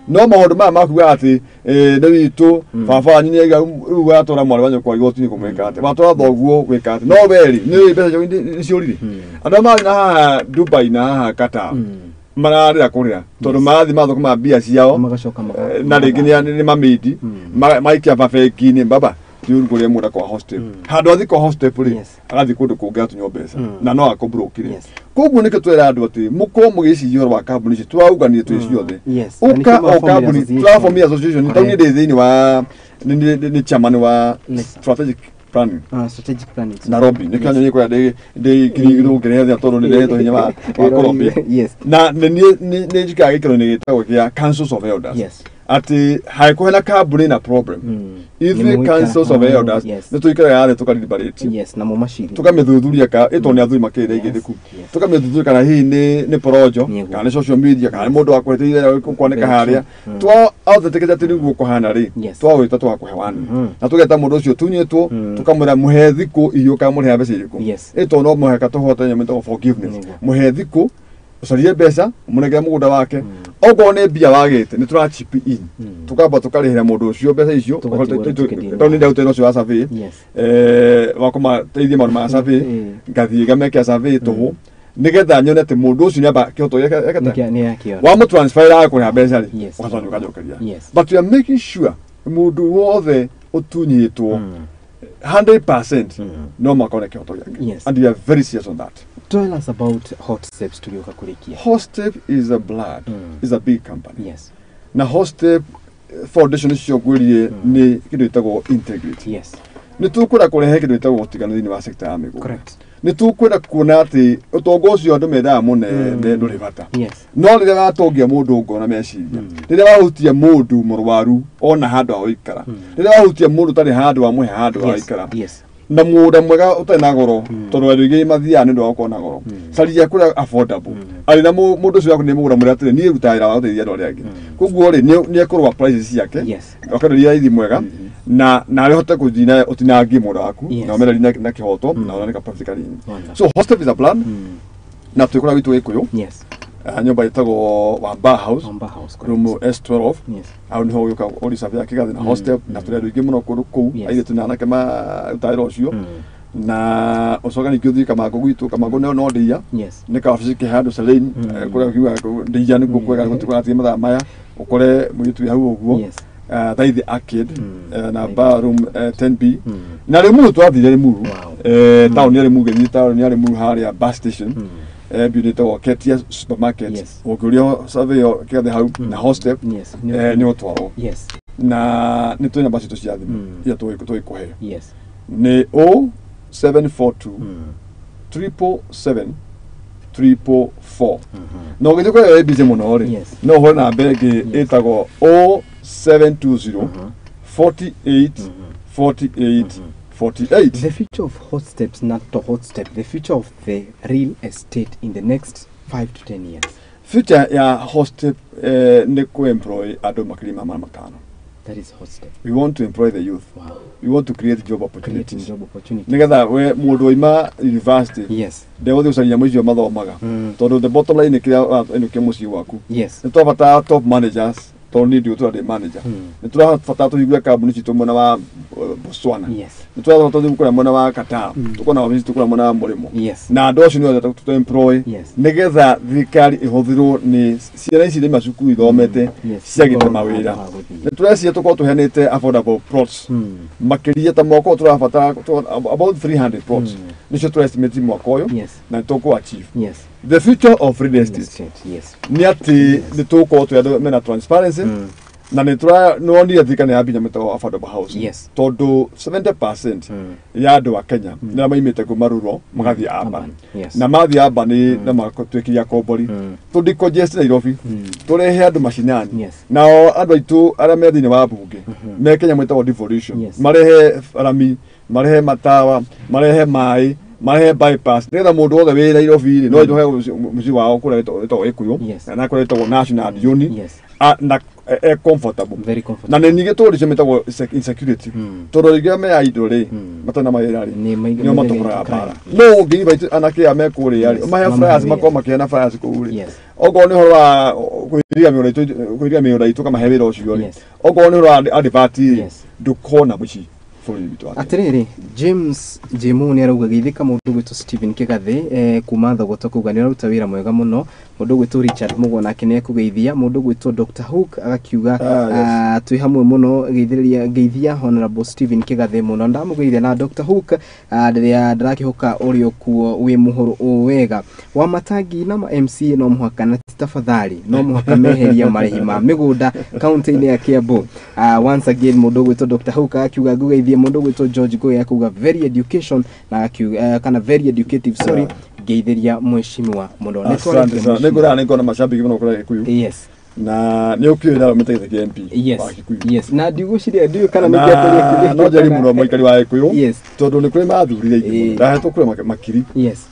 No maũndũ maya makuga atĩ nĩ witũ baba wanyu nĩ aiga rĩu watwara mwarĩ wa nyũkwa igoti-inĩ kũmwĩka atĩ watwara thoguo gwĩka atĩ no weri nĩ mbeca ciaku nĩ ciũrire. Andũ arĩa marĩ na haha Dubai na haha Qatar mararĩra kũrĩra tondũ marathiĩ mathũkũma mbia ciao
Magacoka
na rĩngĩ nĩ mamĩndi maikia mabengi-inĩ baba thiĩ kũrĩa mũndũ kwa hostel handũ athiĩ kwa hostel rĩ, agathiĩ kũndũ kũngĩ atunywo mbeca na no akũmburũkire. Koguo nĩkĩo twĩra andũ atĩ mũkorwo mũgĩciria ũhoro wa kambuni ici tũraugania twĩ ciothe.
Na
Ũka
nĩkĩo
o
mwaformire
kambuni
association.
tũraformia association tau niĩ ndĩ thĩinĩ wa nĩ chairman wa strategic planning.
Ah, strategic planning.
Nairobi nĩkĩo nyonyi kũrĩa ndĩ ngiri tondũ nĩ ndĩretwo hinya wa kũrobia na nĩ niĩ nĩ njikaraga gĩikaro-inĩ gĩtagwo kĩa Councils of Elders atĩ hangĩkorwo hena kambuni na problem, ithuĩ
Nĩ mũikara-
Councils of Elders nĩ tũikaraga thĩ tũkadeliberate
Na mũmaciri.
Tũkamĩthuthuria ka ĩtondũ nĩ athuri makĩrĩ igĩrĩku, tũkamĩthuthuria kana hihi nĩ porojo kana nĩ social media kana nĩ mũndũ wakũhĩtĩire kwanĩka
Very
harĩa
true.
twa authenticate atĩ nĩguo kũhana rĩ, twawĩta tũgakũhe wani na tũgeta mũndũ ũcio tunyĩtwo tũkamwĩra mũhe thikũ iria ũkamũrĩha mbeca irĩkũ. Ĩ tondũ no mũhaka tũhote nyamũ ĩtagwo forgiveness. Mũhe thikũ ũcarie mbeca mũnengere mũgũnda wake, okorwo nĩ mbia wagĩte nĩ tũra chip in tũkamba tũkarĩhĩra mũndũ ũcio mbeca icio.
Tũgatigwo tũkĩdeal.
Tondũ nĩ ndaruta ũcio wa survey wa kũmateithia maũndũ ma survey, ngathiĩ ngamekĩra survey tũhũ nĩgetha nyone atĩ mũndũ ũcio nĩamba kĩhoto gĩake
Nĩ akĩona.
Wamũtransfer kũrĩha mbeca rĩ, ũgacoka ũkanjokeria. But we are making sure mũndũ wothe ũtunyĩtwo 100% no makone kĩhoto gĩake. And we are very serious on that.
Tell us about Hot Steps tũgĩũka kũrĩkia.
Hostep is a blood is a big company. Na Hostep foundation icio ngwĩrire nĩ kĩndũ gĩtagwo integrity. Nĩ tũkwenda kũrehe kĩndũ gĩtagwo ũtiganu thĩinĩ wa sector ya mĩgũnda. Nĩ tũkwenda kuona atĩ ũtonga ũcio andũ mendaga mũnene ndũrĩ bata, no rĩrĩa watongia mũndũ ngoro na meciria, rĩrĩa wahutia mũndũ mũrwaru ona handũ ha gũikara, rĩrĩa wahutia mũndũ ũtarĩ handũ wamũhe handũ ha gũikara na mũgũnda mwega ũtarĩ na goro, tondũ andũ aingĩ mathiaga nĩ ũndũ wa gũkorwo na goro, caria kũrĩa affordable arĩ na mũndũ ũcio waku nĩ mũgũnda mwĩre atĩrĩ, niĩ rutaga wĩra wa gũteithia andũ arĩa angĩ, koguo rĩ nĩ ekũrũa prices ciake akenderia raithi mwega na nawe hote kũthiĩ na ũtinangie mũgũnda waku na ũmenderie na kĩhoto na ũrane ka profit kanini. So Hostep is a plan na twĩ kũrĩa gwitũ Gĩkũyũ, nyũmba ĩtagwo Wamba House.
Wamba House, correct.
Room S12. Hau niho ũgĩũka ũrĩcabia kĩgathĩ na Hostep na tũrĩ andũ aingĩ mũno kũndũ kũu, airĩtu na anake marutaga wĩra ũcio. Na ũcoke ningĩ ũthiĩ Kamangũ gwitũ, Kamangũ no no ndĩia nĩ kawabici ke handũ Selein, kũrĩa ũkiugaga ndĩia nĩkuo kwega gũtikũrathiĩ mathaa maya ũkore mũirĩtu wĩ hau ũguo. Thaithi Arcade, na bar room 10B. Na Limuru twathire Limuru, taũni ya Limuru, ngĩthiĩ taũni ya Limuru harĩa bus station, building ĩtagwo Ketia Supermarket. Ũngĩũria survey kĩothe hau na Hostep, nĩ ũtwarwo. Na nĩ twĩ namba citũ cia thimũ iria tũgĩkũhe nĩ 0742 777 444. Na ũngĩthiĩ wĩ busy mũno rĩ, no ũhũre namba ĩngĩ ĩtagwo 0720 48 48 48.
The future of Hot Steps, not the Hot Step, the future of the real estate in the next 5 to 10 years.
Future ya Hot Step nĩ kũ-employ andũ makĩria ma 500.
That is Hot Step.
We want to employ the youth.
Wow.
We want to create job opportunities.
Creating job opportunities.
Nĩgetha we mũndũ waima university ndegũthiĩ gũcaria nyamũ icio mathomaga, tondũ the bottom line nĩ kĩrĩa ũrainũkia mũciĩ waku. Nĩ twabatara top managers, tondũ niĩ ndigũtũra ndĩ manager. Nĩ tũrabatara tũhingũre kambuni citũ mwena wa Botswana. Nĩ tũrabatara tũthiĩ kũrĩa mwena wa Qatar, tũkorwo na wabici tũkũrĩa mwena wa Mũrĩmo. Na andũ acio nĩo tũ employ, nĩgetha thirikari ĩhũthĩrwo nĩ ciana ici iraima cukuru ithomete ciagĩte mawĩra. Nĩ tũreciria tũkorwo tũheanĩte affordable plots makĩria ta mwaka ũyũ tũrabatara about 300 plots, nĩcio tũrestimate mwaka ũyũ, na nĩ tũkũ achieve. The future of real estate nĩ atĩ nĩ tũgũkorwo twĩ andũ mena transparency, na nĩ nĩwonire thirikari nĩ yambinya mĩtego affordable housing, tondũ 70% ya andũ a Kenya nĩ arĩa maimĩte kuma rural magathiĩ urban, na mathiĩ urban na magatuĩkire akombori. Tũ decongest Nairobi, tũrehe andũ macinani, nao andũ aitũ arĩa me thĩinĩ wa bunge me Kenya mwĩtagwo devolution, marehe rami, marehe matawa, marehe maĩ, marehe bypass, nĩgetha mũndũ wothe wĩ Nairobi rĩ no ajohe mũciĩ wao kũrĩa wĩtagwo Gĩkũyũ na kũrĩa wĩtagwo National Union, na e comfortable.
Very comfortable.
Na nĩ ningĩ tũrĩcio mĩtagwo insecurity, tondũ rĩngĩ me idle rĩ matarĩ na mawĩra rĩ nĩo matũgũraga mbara. No ũngĩ anake aya me kũrĩa rĩ mahe flyers, makorwo makĩheana flyers kũu rĩ, okorwo nĩ ũhoro wa kũiriga mĩgũnda itũ kamahe wĩra ũcio rĩ, okorwo nĩ ũhoro wa advert rĩ, ndũkona mũciĩ bũrũri witũ wa Kenya.
Atĩrĩrĩ, James Jemu nĩ arauga geithĩka mũndũ ũgwĩtwo Stephen Kĩgathĩ kuma Thogoto, kuga nĩ araruta wĩra mwega mũno. Mũndũ ũgwĩtwo Richard Mũgo nake nĩ ekũgeithia. Mũndũ ũgwĩtwo Dr. Hook agakiuga twĩ hamwe mũno, geithĩrĩria geithia Honorable Stephen Kĩgathĩ mũno, ndamũgeithia na Dr. Hook rĩrĩa ndĩrakĩhoka ũrĩ okuo wĩ mũhoro o wega. Wa matangi na ma MCA no mũhaka na ti tafadhali no mũhaka meheria marĩhi ma mĩgũnda kaunti-inĩ ya Kiambu. Once again mũndũ ũgwĩtwo Dr. Hook agakiuga ngũgeithie. Mũndũ ũgwĩtwo George Goya akuga very education na akiuga kana very educative, sorry, ngeithĩria mheshimiwa mũno. Nĩ
Asante sana. Nĩ ngũraga nĩ ngona macambĩki mũno kũrĩa Gĩkũyũ. Na nĩ ũkĩũĩ ndarũmĩte gĩtĩ kĩa MP wa Gĩkũyũ.
Na ndigwĩciria ndiũĩ kana nĩ kĩambĩrĩria
no njeri mũno mũikari wa Gĩkũyũ, tondũ nĩ kũrĩ mathurire aingĩ mũno, ndahetwo kura makiri.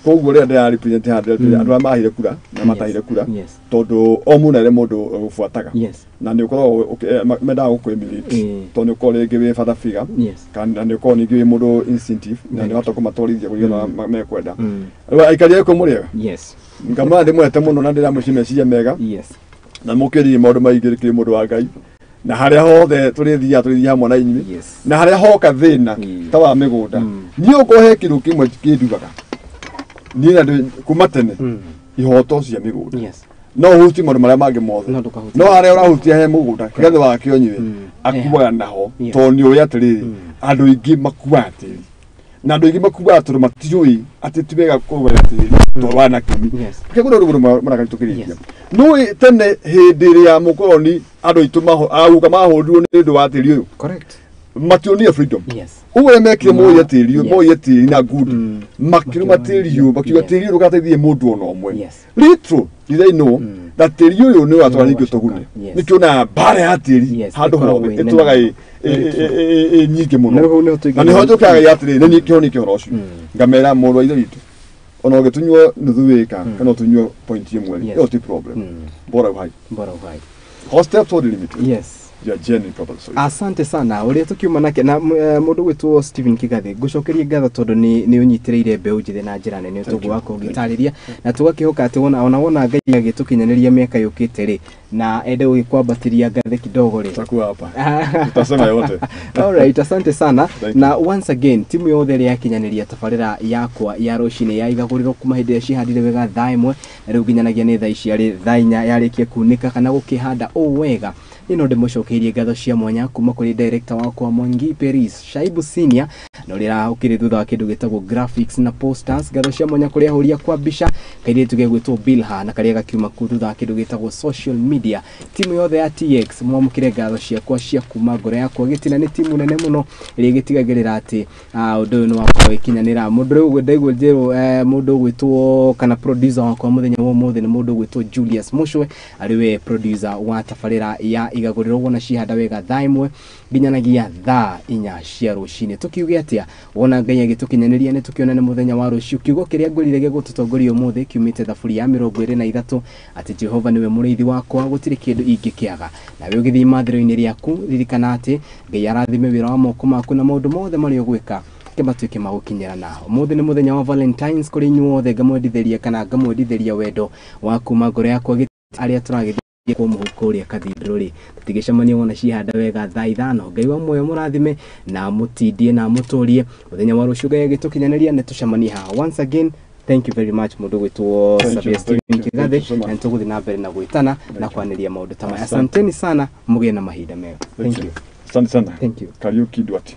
Koguo rĩrĩa ndĩra represent haha andũ arĩa mahire kura na matahire kura, tondũ o mũndũ arĩ mũndũ ũbuataga, na nĩ ũkoragwo mendaga gũkũ-emulate, tondũ nĩ ũkoragwo rĩngĩ wĩ father figure, kana nĩ ũkoragwo ningĩ wĩ mũndũ instinctive, na nĩ ũhota kũmatwarithia kũringana na mekwenda. Rĩu aikari a Gĩkũyũ mũrĩ ega? Ngamana ndĩmwete mũno na ndĩramwĩciria meciria mega. Na mũkĩrie maũndũ maingĩ kĩrĩ mũndũ wa Ngai, na harĩa hothe tũrĩthiaga hamwe na inyuĩ, na harĩa hoka thĩna ta wa mĩgũnda, niĩ ũkorwo he kĩndũ kĩmwe kĩndugaga niĩ na kuma tene, ihoto cia mĩgũnda. No ũhutie maũndũ marĩa mangĩ mothe, no harĩa ũrahutia he mũgũnda Kĩgathĩ wa Kĩonyue akuaga naho, tondũ nĩ ũĩ atĩrĩrĩ andũ aingĩ makuaga tĩri, na andũ aingĩ makuaga tondũ matiũĩ atĩ ti wega kũgaya tĩri tondũ wa na kĩmi. Kĩgũrũ rũgũrũ marakatũkĩrĩria nũĩ tene hĩndĩ ĩrĩa mũkoroni andũ aitũ aguka mahũrirwo nĩ ũndũ wa tĩri ũyũ. Mationire freedom. Ũguo mekire moire tĩri ũyũ, moire tĩri na ngundi, makĩrũma tĩri ũyũ, makiuga tĩri ũyũ ndũgateithie mũndũ ona ũmwe. Little did they know that tĩri ũyũ nĩ ũratwara ningĩ tũgune. Nĩkĩo na mbara ya tĩri handũ hothe ĩtũraga ĩ nyingĩ mũno. Na nĩho njũkaga atĩrĩrĩ, nĩ niĩ kĩhonia kĩa ũhoro ũcio. Ngamera mũrũ wa ithe witũ, ona ũngĩtunywo nuthu ĩka kana ũtunywo point ĩmwe rĩ, ĩyo ti problem. Bora uhai.
Bora uhai.
Hot Steps Holdings Limited. Your genuine property solution.
Asante sana ũrĩa tũkiuma nake na mũndũ gwĩtwo Stephen Kĩgathĩ, ngũcokerie ngatho tondũ nĩ ũnyitĩrĩire mbeũ njĩthĩ na njĩra nene ũtũgũ wako ũgĩtarĩria, na tũgakĩhoka atĩ ona wona Ngai agĩtũkinyanĩria mĩaka yũkĩte rĩ, na ende gũgĩkwambatĩria ngathĩ kidogo rĩ,
tutakuwa hapa tutasema yote.
All right, asante sana. Na once again timu yothe ĩrĩa yakinyanĩria tabarĩra yakwa ya rũcinĩ ya igagũrĩro kuma hĩndĩ ĩrĩa cihandire wega thaa 1 na rĩu nginyanagia nĩ thaa ici arĩ thaa 4 yarĩkia kunĩka kana gũkĩhanda ũũ wega. Niĩ no ndĩmũcokeirie ngatho cia mwanya kuma kũrĩ director wakwa Mwangi Peris Shaibu Senior, na ũrĩa ũkĩrĩ thutha wa kĩndũ gĩtagwo graphics na posters. Ngatho cia mwanya kũrĩ ahũri akwa mbica, kairĩtu gegwĩtwo Bilha, na karĩa gakiuma kuu thutha wa kĩndũ gĩtagwo social media. Timu yothe ya TX, mwamũkĩre ngatho ciakwa cia kuma ngoro yakwa gĩtina. Nĩ timu nene mũno ĩrĩa ĩgĩtigagĩrĩra atĩ ũndũ ũyũ nĩ wakorwo ĩkinyanĩra. Mũndũ rĩu ndaigua njĩrwo mũndũ ũgwĩtwo kana producer wakwa mũthenya wa ũmũthĩ nĩ mũndũ ũgwĩtwo Julius Mushwe, arĩ we producer wa tabarĩra ya igagũrĩro wona cihanda wega thaa 1 nginyanagia thaa 4 cia rũcinĩ. Tũkiuge atĩa wona Ngai agĩtũkinyanĩria, nĩ tũkĩonane mũthenya wa rũciũ. Kiugo kĩrĩa ngwĩrire gĩgũtũtongoria ũmũthĩ kiumĩte thaburi ya 23, atĩ Jehova nĩwe mũrĩithi wakwa, gũtirĩ kĩndũ ingĩkĩaga. Nawe ũgĩthiĩ mathĩro-inĩ rĩaku, ririkana atĩ Ngai arathime wĩra wa moko maku na maũndũ mothe marĩa ũgwĩka ke matuĩke ma gũkinyĩrana. Ũmũthĩ nĩ mũthenya wa Valentines kũrĩ inyuothe, ngamwendithĩria kana ngamwendithĩria wendo wa kuma ngoro yakwa arĩa tũragĩthiĩ kwa mũhuko ũrĩa cathedral rĩ, tũtigĩcemania wona cihanda wega thaa 5. Ngai wa muoyo mũrathime na mũtindie na mũtũrie. Mũthenya wa rũciũ Ngai agĩtũkinyanĩria nĩ tũcemanie haha. Once again, thank you very much, mũndũ gwĩtwo
Thank you,
Sabia Steven
thank you,
Kigathe,
thank you so much.
na nĩtũgũthiĩ na mbere na gwĩtana na kwanĩria maũndũ ta maya. Asanteni sana, mũgĩe na mahinda mega. Thank you.
Asante sana.
Thank you.
Kariuki Duarte.